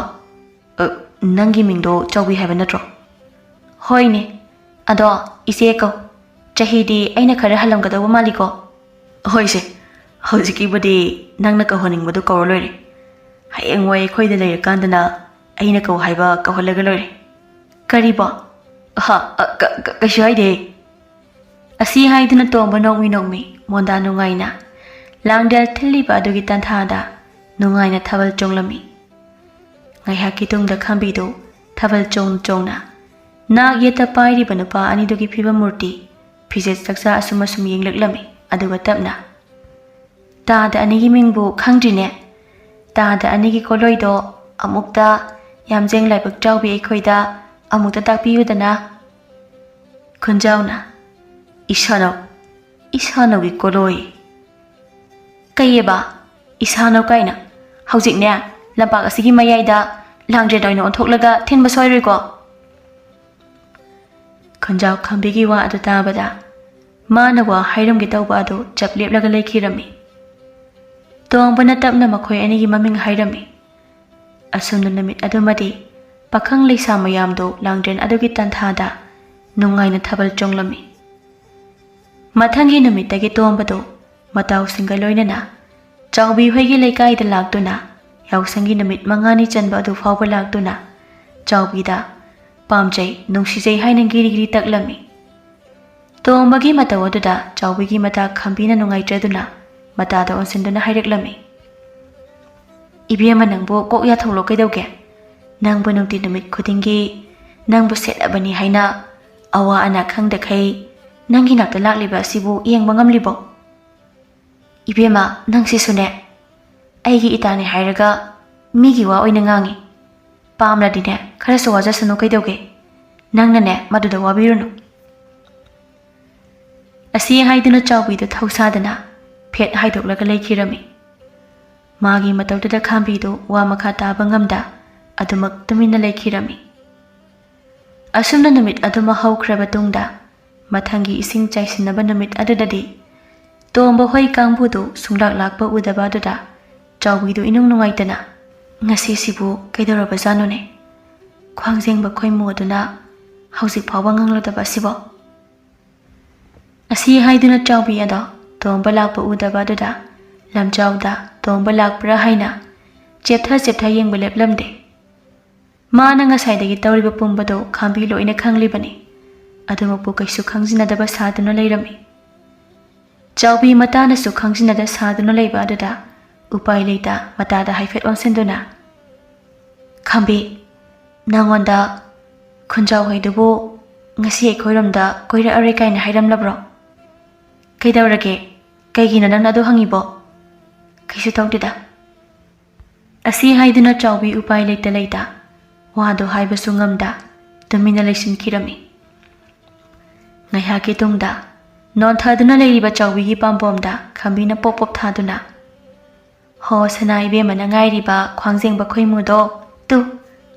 "ꯑ, ꯅꯪꯒꯤ ꯃꯤꯡꯗꯣ ꯆꯥꯎꯕꯤ ꯍꯥꯏꯕ ꯅꯠꯇ꯭ꯔꯣ?" "ꯍꯣꯏꯅꯦ꯫ ꯑꯗꯣ ꯏꯆꯦ ꯀꯧ꯫ ꯆꯍꯤꯗꯤ ꯑꯩꯅ ꯈꯔ ꯍꯜꯂꯝꯒꯗꯧꯕ ꯃꯥꯜꯂꯤꯀꯣ?" "ꯍꯣꯏꯁꯦ, ꯍꯧꯖꯤꯛꯀꯤꯕꯨꯗꯤ ꯅꯪꯅ ꯀꯧꯍꯟꯅꯤꯡꯕꯗꯨ ꯀꯧꯔ ꯂꯣꯏꯔꯦ꯫ ꯍꯌꯦꯡꯋꯥꯏ ꯑꯩꯈꯣꯏꯗ ꯂꯩꯔꯀꯥꯟꯗꯅ ꯑꯩꯅ ꯀꯧ ꯍꯥꯏꯕ ꯀꯧꯍꯜꯂꯒ ꯂꯣꯏꯔꯦ꯫" "ꯀꯔꯤꯕꯣ?" "ꯑꯍ, ꯑ, ꯀ-, ꯀ-, ꯀꯩꯁꯨ ꯍꯥꯏꯗꯦ꯫" ꯑꯁꯤ ꯍꯥꯏꯗꯨꯅ ꯇꯣꯝꯕ ꯅꯣꯡꯃꯤ ꯅꯣꯡꯃꯤ ꯃꯣꯟꯗꯥ ꯅꯨꯡꯉꯥꯏꯅ ꯂꯥꯡꯗꯦꯜ ꯊꯤꯜꯂꯤꯕ ꯑꯗꯨꯒꯤ ꯇꯥꯟꯊꯥꯗ ꯅꯨꯡꯉꯥꯏꯅ ꯊꯥꯕꯜ ꯆꯣꯡꯂꯝꯃꯤ꯫ ꯉꯥꯏꯍꯥꯛꯀꯤ ꯇꯨꯡꯗ ꯈꯥꯝꯕꯤꯗꯨ ꯊꯥꯕꯜ ꯆꯣꯡ ꯆꯣꯡꯅ ꯅꯥꯛ ꯌꯦꯠꯇ ꯄꯥꯏꯔꯤꯕ ꯅꯨꯄꯥ ꯑꯅꯤꯗꯨꯒꯤ ꯐꯤꯕꯝ ꯃꯨꯔꯇꯤ ꯐꯤꯖꯦꯠ ꯆꯥꯛꯆꯥ ꯑꯁꯨꯝ ꯑꯁꯨꯝ ꯌꯦꯡꯂꯛꯂꯝꯃꯤ꯫ ꯑꯗꯨꯒ ꯇꯞꯅ, "ꯇꯥꯗ ꯑꯅꯤꯒꯤ ꯃꯤꯡꯕꯨ ꯈꯪꯗ꯭ꯔꯤꯅꯦ꯫ ꯇꯥꯗ ꯑꯅꯤꯒꯤ ꯀꯣꯂꯣꯏꯗꯣ ꯑꯃꯨꯛꯇ ꯌꯥꯝꯖꯦꯡ ꯂꯥꯏꯕꯛ ꯆꯥꯎꯕꯤ ꯑꯩꯈꯣꯏꯗ ꯑꯃꯨꯛꯇ ꯇꯥꯛꯄꯤꯌꯨꯗꯅ꯫" ꯈꯨꯟꯖꯥꯎꯅ, "ꯏꯁꯥꯅꯧ, ꯏꯁꯥꯅꯧꯒꯤ ꯀꯣꯂꯣꯏ꯫ ꯀꯩꯑꯕ? ꯏꯁꯥꯅꯧ ꯀꯥꯏꯅ? ꯍꯧꯖꯤꯛꯅꯦ, ꯂꯝꯄꯥꯛ ꯑꯁꯤꯒꯤ ꯃꯌꯥꯏꯗ ꯂꯥꯡꯗ꯭ꯔꯦꯟ ꯑꯣꯏꯅ ꯑꯣꯟꯊꯣꯛꯂꯒ ꯊꯤꯟꯕ ꯁꯣꯏꯔꯣꯏꯀꯣ?" ꯈꯨꯟꯖꯥꯎ ꯈꯝꯕꯤꯒꯤ ꯋꯥ ꯑꯗꯨ ꯇꯥꯕꯗ ꯃꯥꯅ ꯋꯥ ꯍꯥꯏꯔꯝꯒꯦ ꯇꯧꯕ ꯑꯗꯨ ꯆꯞ ꯂꯦꯞꯂꯒ ꯂꯩꯈꯤꯔꯝꯃꯤ꯫ ꯇꯣꯝꯕꯅ ꯇꯞꯅ ꯃꯈꯣꯏ ꯑꯅꯤꯒꯤ ꯃꯃꯤꯡ ꯍꯥꯏꯔꯝꯃꯤ꯫ ꯑꯁꯨꯝꯅ ꯅꯨꯃꯤꯠ ꯑꯗꯨꯃꯗꯤ ꯄꯥꯈꯪ ꯂꯩꯁꯥ ꯃꯌꯥꯝꯗꯨ ꯂꯥꯡꯗ꯭ꯔꯦꯟ ꯑꯗꯨꯒꯤ ꯇꯟꯊꯥꯗ ꯅꯨꯡꯉꯥꯏꯅ ꯊꯥꯕꯜ ꯆꯣꯡꯂꯝꯃꯤ꯫ ꯃꯊꯪꯒꯤ ꯅꯨꯃꯤꯠꯇꯒꯤ ꯇꯣꯝꯕꯗꯨ ꯃꯇꯥꯎꯁꯤꯡꯒ ꯂꯣꯏꯅꯅ ꯆꯥꯎꯕꯤ ꯍꯣꯏꯒꯤ ꯂꯩꯀꯥꯏꯗ ꯂꯥꯛꯇꯨꯅ, ꯌꯥꯎꯁꯪꯒꯤ ꯅꯨꯃꯤꯠ ꯃꯉꯥꯅꯤ ꯆꯟꯕ ꯑꯗꯨ ꯐꯥꯎꯕ ꯂꯥꯛꯇꯨꯅ ꯆꯥꯎꯕꯤꯗ ꯄꯥꯝꯖꯩ, ꯅꯨꯡꯁꯤꯖꯩ ꯍꯥꯏꯅ ꯒꯤꯔꯤ ꯒꯤꯔꯤ ꯇꯛꯂꯝꯃꯤ꯫ ꯇꯣꯝꯕꯒꯤ ꯃꯇꯧ ꯑꯗꯨꯗ ꯆꯥꯎꯕꯤꯒꯤ ꯃꯇꯥ ꯈꯝꯕꯤꯅ ꯅꯨꯡꯉꯥꯏꯇ꯭ꯔꯗꯨꯅ ꯃꯇꯥꯗ ꯑꯣꯟꯁꯤꯟꯗꯨꯅ ꯍꯥꯏꯔꯛꯂꯝꯃꯤ, "ꯏꯕꯦꯝꯃ, ꯅꯪꯕꯨ ꯀꯣꯛ ꯌꯥꯊꯣꯛꯂꯣ ꯀꯩꯗꯧꯒꯦ? ꯅꯪꯕꯨ ꯅꯨꯡꯇꯤ ꯅꯨꯃꯤꯠ ꯈꯨꯗꯤꯡꯒꯤ ꯅꯪꯕꯨ ꯁꯦꯠꯂꯕꯅꯤ ꯍꯥꯏꯅ ꯑꯋꯥ ꯑꯅꯥ ꯈꯪꯗꯈꯩ ꯅꯪꯒꯤ ꯅꯥꯛꯇ ꯂꯥꯛꯂꯤꯕ ꯑꯁꯤꯕꯨ ꯌꯦꯡꯕ ꯉꯝꯂꯤꯕꯣ? ꯏꯕꯦꯝꯃ, ꯅꯪꯁꯤꯁꯨꯅꯦ, ꯑꯩꯒꯤ ꯏꯇꯥꯅꯦ ꯍꯥꯏꯔꯒ ꯃꯤꯒꯤ ꯋꯥ ꯑꯣꯏꯅ ꯉꯥꯡꯉꯤ꯫ ꯄꯥꯝꯂꯗꯤꯅꯦ, ꯈꯔꯁꯨ ꯋꯥꯖꯁꯅꯨ ꯀꯩꯗꯧꯒꯦ? ꯅꯪꯅꯅꯦ, ꯃꯗꯨꯗ ꯋꯥꯕꯤꯔꯨꯅꯨ꯫" ꯑꯁꯤ ꯍꯥꯏꯗꯨꯅ ꯆꯥꯎꯕꯤꯗꯨ ꯊꯧꯁꯥꯗꯅ ꯐꯦꯠ ꯍꯥꯏꯗꯣꯛꯂꯒ ꯂꯩꯈꯤꯔꯝꯃꯤ꯫ ꯃꯥꯒꯤ ꯃꯇꯧꯗꯨꯗ ꯈꯥꯝꯕꯤꯗꯨ ꯋꯥ ꯃꯈꯥ ꯇꯥꯕ ꯉꯝꯗ ꯑꯗꯨꯃꯛ ꯇꯨꯃꯤꯟꯅ ꯂꯩꯈꯤꯔꯝꯃꯤ꯫ ꯑꯁꯨꯝꯅ ꯅꯨꯃꯤꯠ ꯑꯗꯨꯃ ꯍꯧꯈ꯭ꯔꯕ ꯇꯨꯡꯗ, ꯃꯊꯪꯒꯤ ꯏꯁꯤꯡ ꯆꯥꯏꯁꯤꯟꯅꯕ ꯅꯨꯃꯤꯠ ꯑꯗꯨꯗꯗꯤ ꯇꯣꯝꯕ ꯍꯣꯏ ꯀꯥꯡꯕꯨꯗꯨ ꯁꯨꯡꯂꯥꯛ ꯂꯥꯛꯄ ꯎꯗꯕ ꯑꯗꯨꯗ ꯆꯥꯎꯕꯤꯗꯨ ꯏꯅꯨꯡ ꯅꯨꯡꯉꯥꯏꯇꯅ, "ꯉꯁꯤꯁꯤꯕꯨ ꯀꯩꯗꯧꯔꯕꯖꯥꯠꯅꯣꯅꯦ? ꯈ꯭ꯋꯥꯡꯖꯦꯡꯕ ꯈꯣꯏꯃꯨ ꯑꯗꯨꯅ ꯍꯧꯖꯤꯛ ꯐꯥꯎꯕ ꯉꯥꯡꯂꯗꯕ ꯑꯁꯤꯕꯣ?" ꯑꯁꯤ ꯍꯥꯏꯗꯨꯅ ꯆꯥꯎꯕꯤ ꯑꯗꯣ ꯇꯣꯝꯕ ꯂꯥꯛꯄ ꯎꯗꯕ ꯑꯗꯨꯗ ꯂꯝꯖꯥꯎꯗ ꯇꯣꯝꯕ ꯂꯥꯛꯄ꯭ꯔꯥ ꯍꯥꯏꯅ ꯆꯦꯞꯊ ꯆꯦꯞꯊ ꯌꯦꯡꯕ ꯂꯦꯞꯂꯝꯗꯦ꯫ ꯃꯥꯅ ꯉꯁꯥꯏꯗꯒꯤ ꯇꯧꯔꯤꯕ ꯄꯨꯝꯕꯗꯣ ꯈꯥꯝꯕꯤ ꯂꯣꯏꯅ ꯈꯪꯂꯤꯕꯅꯤ꯫ ꯑꯗꯨꯃꯛꯄꯨ ꯀꯩꯁꯨ ꯈꯪꯖꯤꯟꯅꯗꯕ ꯁꯥꯗꯨꯅ ꯂꯩꯔꯝꯃꯤ꯫ ꯆꯥꯎꯕꯤ ꯃꯇꯥꯅꯁꯨ ꯈꯪꯖꯤꯟꯅꯗ ꯁꯥꯗꯨꯅ ꯂꯩꯕ ꯑꯗꯨꯗ ꯎꯄꯥꯏ ꯂꯩꯇ ꯃꯇꯥꯗ ꯍꯥꯏꯐꯦꯠ ꯑꯣꯟꯁꯤꯟꯗꯨꯅ, "ꯈꯥꯝꯕꯤ, ꯅꯉꯣꯟꯗ ꯈꯨꯟꯖꯥꯎ ꯍꯣꯏꯗꯨꯕꯨ ꯉꯁꯤ ꯑꯩꯈꯣꯏꯔꯣꯝꯗ ꯀꯣꯏꯔꯛꯑꯔꯣꯏ ꯀꯥꯏꯅ ꯍꯥꯏꯔꯝꯂꯕ꯭ꯔꯣ? ꯀꯩꯗꯧꯔꯒꯦ? ꯀꯩꯒꯤꯅꯣ ꯅꯪꯅ ꯑꯗꯨ ꯍꯪꯉꯤꯕꯣ?" "ꯀꯩꯁꯨ ꯇꯧꯗꯦꯗ꯫" ꯑꯁꯤ ꯍꯥꯏꯗꯨꯅ ꯆꯥꯎꯕꯤ ꯎꯄꯥꯏ ꯂꯩꯇ ꯂꯩꯇ ꯋꯥꯗꯣ ꯍꯥꯏꯕꯁꯨ ꯉꯝꯗ ꯇꯨꯃꯤꯟꯅ ꯂꯩꯁꯤꯟꯈꯤꯔꯝꯃꯤ꯫ ꯉꯥꯏꯍꯥꯛꯀꯤ ꯇꯨꯡꯗ ꯅꯣꯟꯊꯗꯨꯅ ꯂꯩꯔꯤꯕ ꯆꯥꯎꯕꯤꯒꯤ ꯄꯥꯝꯕꯣꯝꯗ ꯈꯥꯝꯕꯤꯅ ꯄꯣꯞ ꯄꯣꯞ ꯊꯥꯗꯨꯅ, "ꯍꯣ, ꯁꯅꯥ ꯏꯕꯦꯝꯃꯅ ꯉꯥꯏꯔꯤꯕ ꯈ꯭ꯋꯥꯡꯖꯦꯡꯕ ꯈꯣꯏꯃꯨꯗꯣ, ꯇꯨ,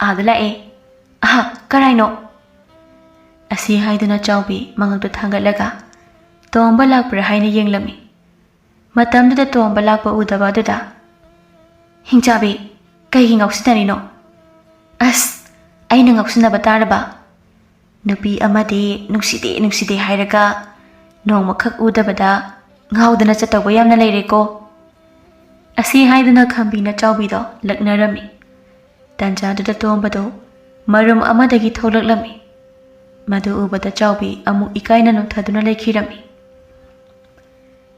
ꯑꯥꯗ ꯂꯥꯛꯑꯦ꯫" "ꯑꯍꯥ, ꯀꯔꯥꯏꯅꯣ?" ꯑꯁꯤ ꯍꯥꯏꯗꯨꯅ ꯆꯥꯎꯕꯤ ꯃꯉꯛꯇꯨ ꯊꯥꯡꯒꯠꯂꯒ ꯇꯣꯝꯕ ꯂꯥꯛꯄ꯭ꯔꯥ ꯍꯥꯏꯅ ꯌꯦꯡꯂꯝꯃꯤ꯫ ꯃꯇꯝꯗꯨꯗ ꯇꯣꯝꯕ ꯂꯥꯛꯄ ꯎꯗꯕ ꯑꯗꯨꯗ, "ꯍꯤꯡꯆꯥꯕꯤ, ꯀꯩꯒꯤ ꯉꯥꯎꯁꯤꯟꯅꯔꯤꯅꯣ?" "ꯑꯁ, ꯑꯩꯅ ꯉꯥꯎꯁꯤꯟꯅꯕ ꯇꯥꯔꯕ? ꯅꯨꯄꯤ ꯑꯃꯗꯤ ꯅꯨꯡꯁꯤꯗꯦ ꯅꯨꯡꯁꯤꯗꯦ ꯍꯥꯏꯔꯒ ꯅꯣꯡꯃꯈꯛ ꯎꯗꯕꯗ ꯉꯥꯎꯗꯅ ꯆꯠꯇꯧꯕ ꯌꯥꯝꯅ ꯂꯩꯔꯦꯀꯣ"꯫ ꯑꯁꯤ ꯍꯥꯏꯗꯨꯅ ꯈꯝꯕꯤꯅ ꯆꯥꯎꯕꯤꯗꯣ ꯂꯛꯅꯔꯝꯃꯤ꯫ ꯇꯟꯖꯥꯗꯨꯗ ꯇꯣꯝꯕꯗꯣ ꯃꯔꯨꯝ ꯑꯃꯗꯒꯤ ꯊꯣꯛꯂꯛꯂꯝꯃꯤ꯫ ꯃꯗꯨ ꯎꯕꯗ ꯆꯥꯎꯕꯤ ꯑꯃꯨꯛ ꯏꯀꯥꯏꯅ ꯅꯣꯛꯊꯗꯨꯅ ꯂꯩꯈꯤꯔꯝꯃꯤ꯫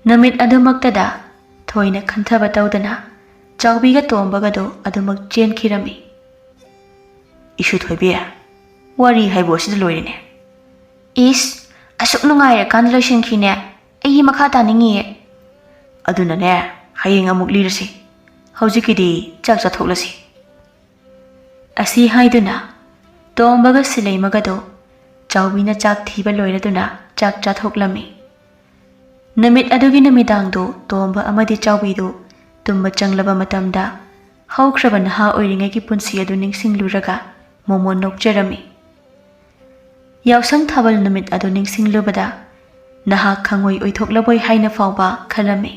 ꯅꯨꯃꯤꯠ ꯑꯗꯨꯃꯛꯇꯗ ꯊꯣꯏꯅ ꯈꯟꯊꯕ ꯇꯧꯗꯅ ꯆꯥꯎꯕꯤꯒ ꯇꯣꯝꯕꯒꯗꯣ ꯑꯗꯨꯃꯛ ꯆꯦꯟꯈꯤꯔꯝꯃꯤ꯫ "ꯏꯁꯨ ꯊꯣꯏꯕꯤ, ꯋꯥꯔꯤ ꯍꯥꯏꯕꯨ ꯑꯁꯤꯗ ꯂꯣꯏꯔꯦꯅꯦ꯫" "ꯏꯁ, ꯑꯁꯨꯛ ꯅꯨꯡꯉꯥꯏꯔꯀꯥꯟꯗ ꯂꯣꯏꯁꯤꯟꯈꯤꯅꯦ꯫ ꯑꯩꯒꯤ ꯃꯈꯥ ꯇꯥꯅꯤꯡꯉꯤꯌꯦ꯫" "ꯑꯗꯨꯅꯅꯦ, ꯍꯌꯦꯡ ꯑꯃꯨꯛ ꯂꯤꯔꯁꯤ꯫ ꯍꯧꯖꯤꯛꯀꯤꯗꯤ ꯆꯥꯛ ꯆꯥꯊꯣꯛꯂꯁꯤ꯫" ꯑꯁꯤ ꯍꯥꯏꯗꯨꯅ ꯇꯣꯝꯕꯒ ꯁꯤꯂꯩꯃꯒꯗꯣ ꯆꯥꯎꯕꯤꯅ ꯆꯥꯛ ꯊꯤꯕ ꯂꯣꯏꯔꯗꯨꯅ ꯆꯥꯛ ꯆꯥꯊꯣꯛꯂꯝꯃꯤ꯫ ꯅꯨꯃꯤꯠ ꯑꯗꯨꯒꯤ ꯅꯨꯃꯤꯗꯥꯡꯗꯣ ꯇꯣꯝꯕ ꯑꯃꯗꯤ ꯆꯥꯎꯕꯤꯗꯨ ꯇꯨꯝꯕ ꯆꯪꯂꯕ ꯃꯇꯝꯗ ꯍꯧꯈ꯭ꯔꯕ ꯅꯍꯥ ꯑꯣꯏꯔꯤꯉꯩꯒꯤ ꯄꯨꯟꯁꯤ ꯑꯗꯨ ꯅꯤꯡꯁꯤꯡꯂꯨꯔꯒ ꯃꯣꯃꯣꯟ ꯅꯣꯛꯆꯔꯝꯃꯤ꯫ ꯌꯥꯎꯁꯪ ꯊꯥꯕꯜ ꯅꯨꯃꯤꯠ ꯑꯗꯨ ꯅꯤꯡꯁꯤꯡꯂꯨꯕꯗ ꯅꯍꯥꯛ ꯈꯪꯉꯣꯏ ꯑꯣꯏꯊꯣꯛꯂꯕꯣꯏ ꯍꯥꯏꯅ ꯐꯥꯎꯕ ꯈꯜꯂꯝꯃꯤ꯫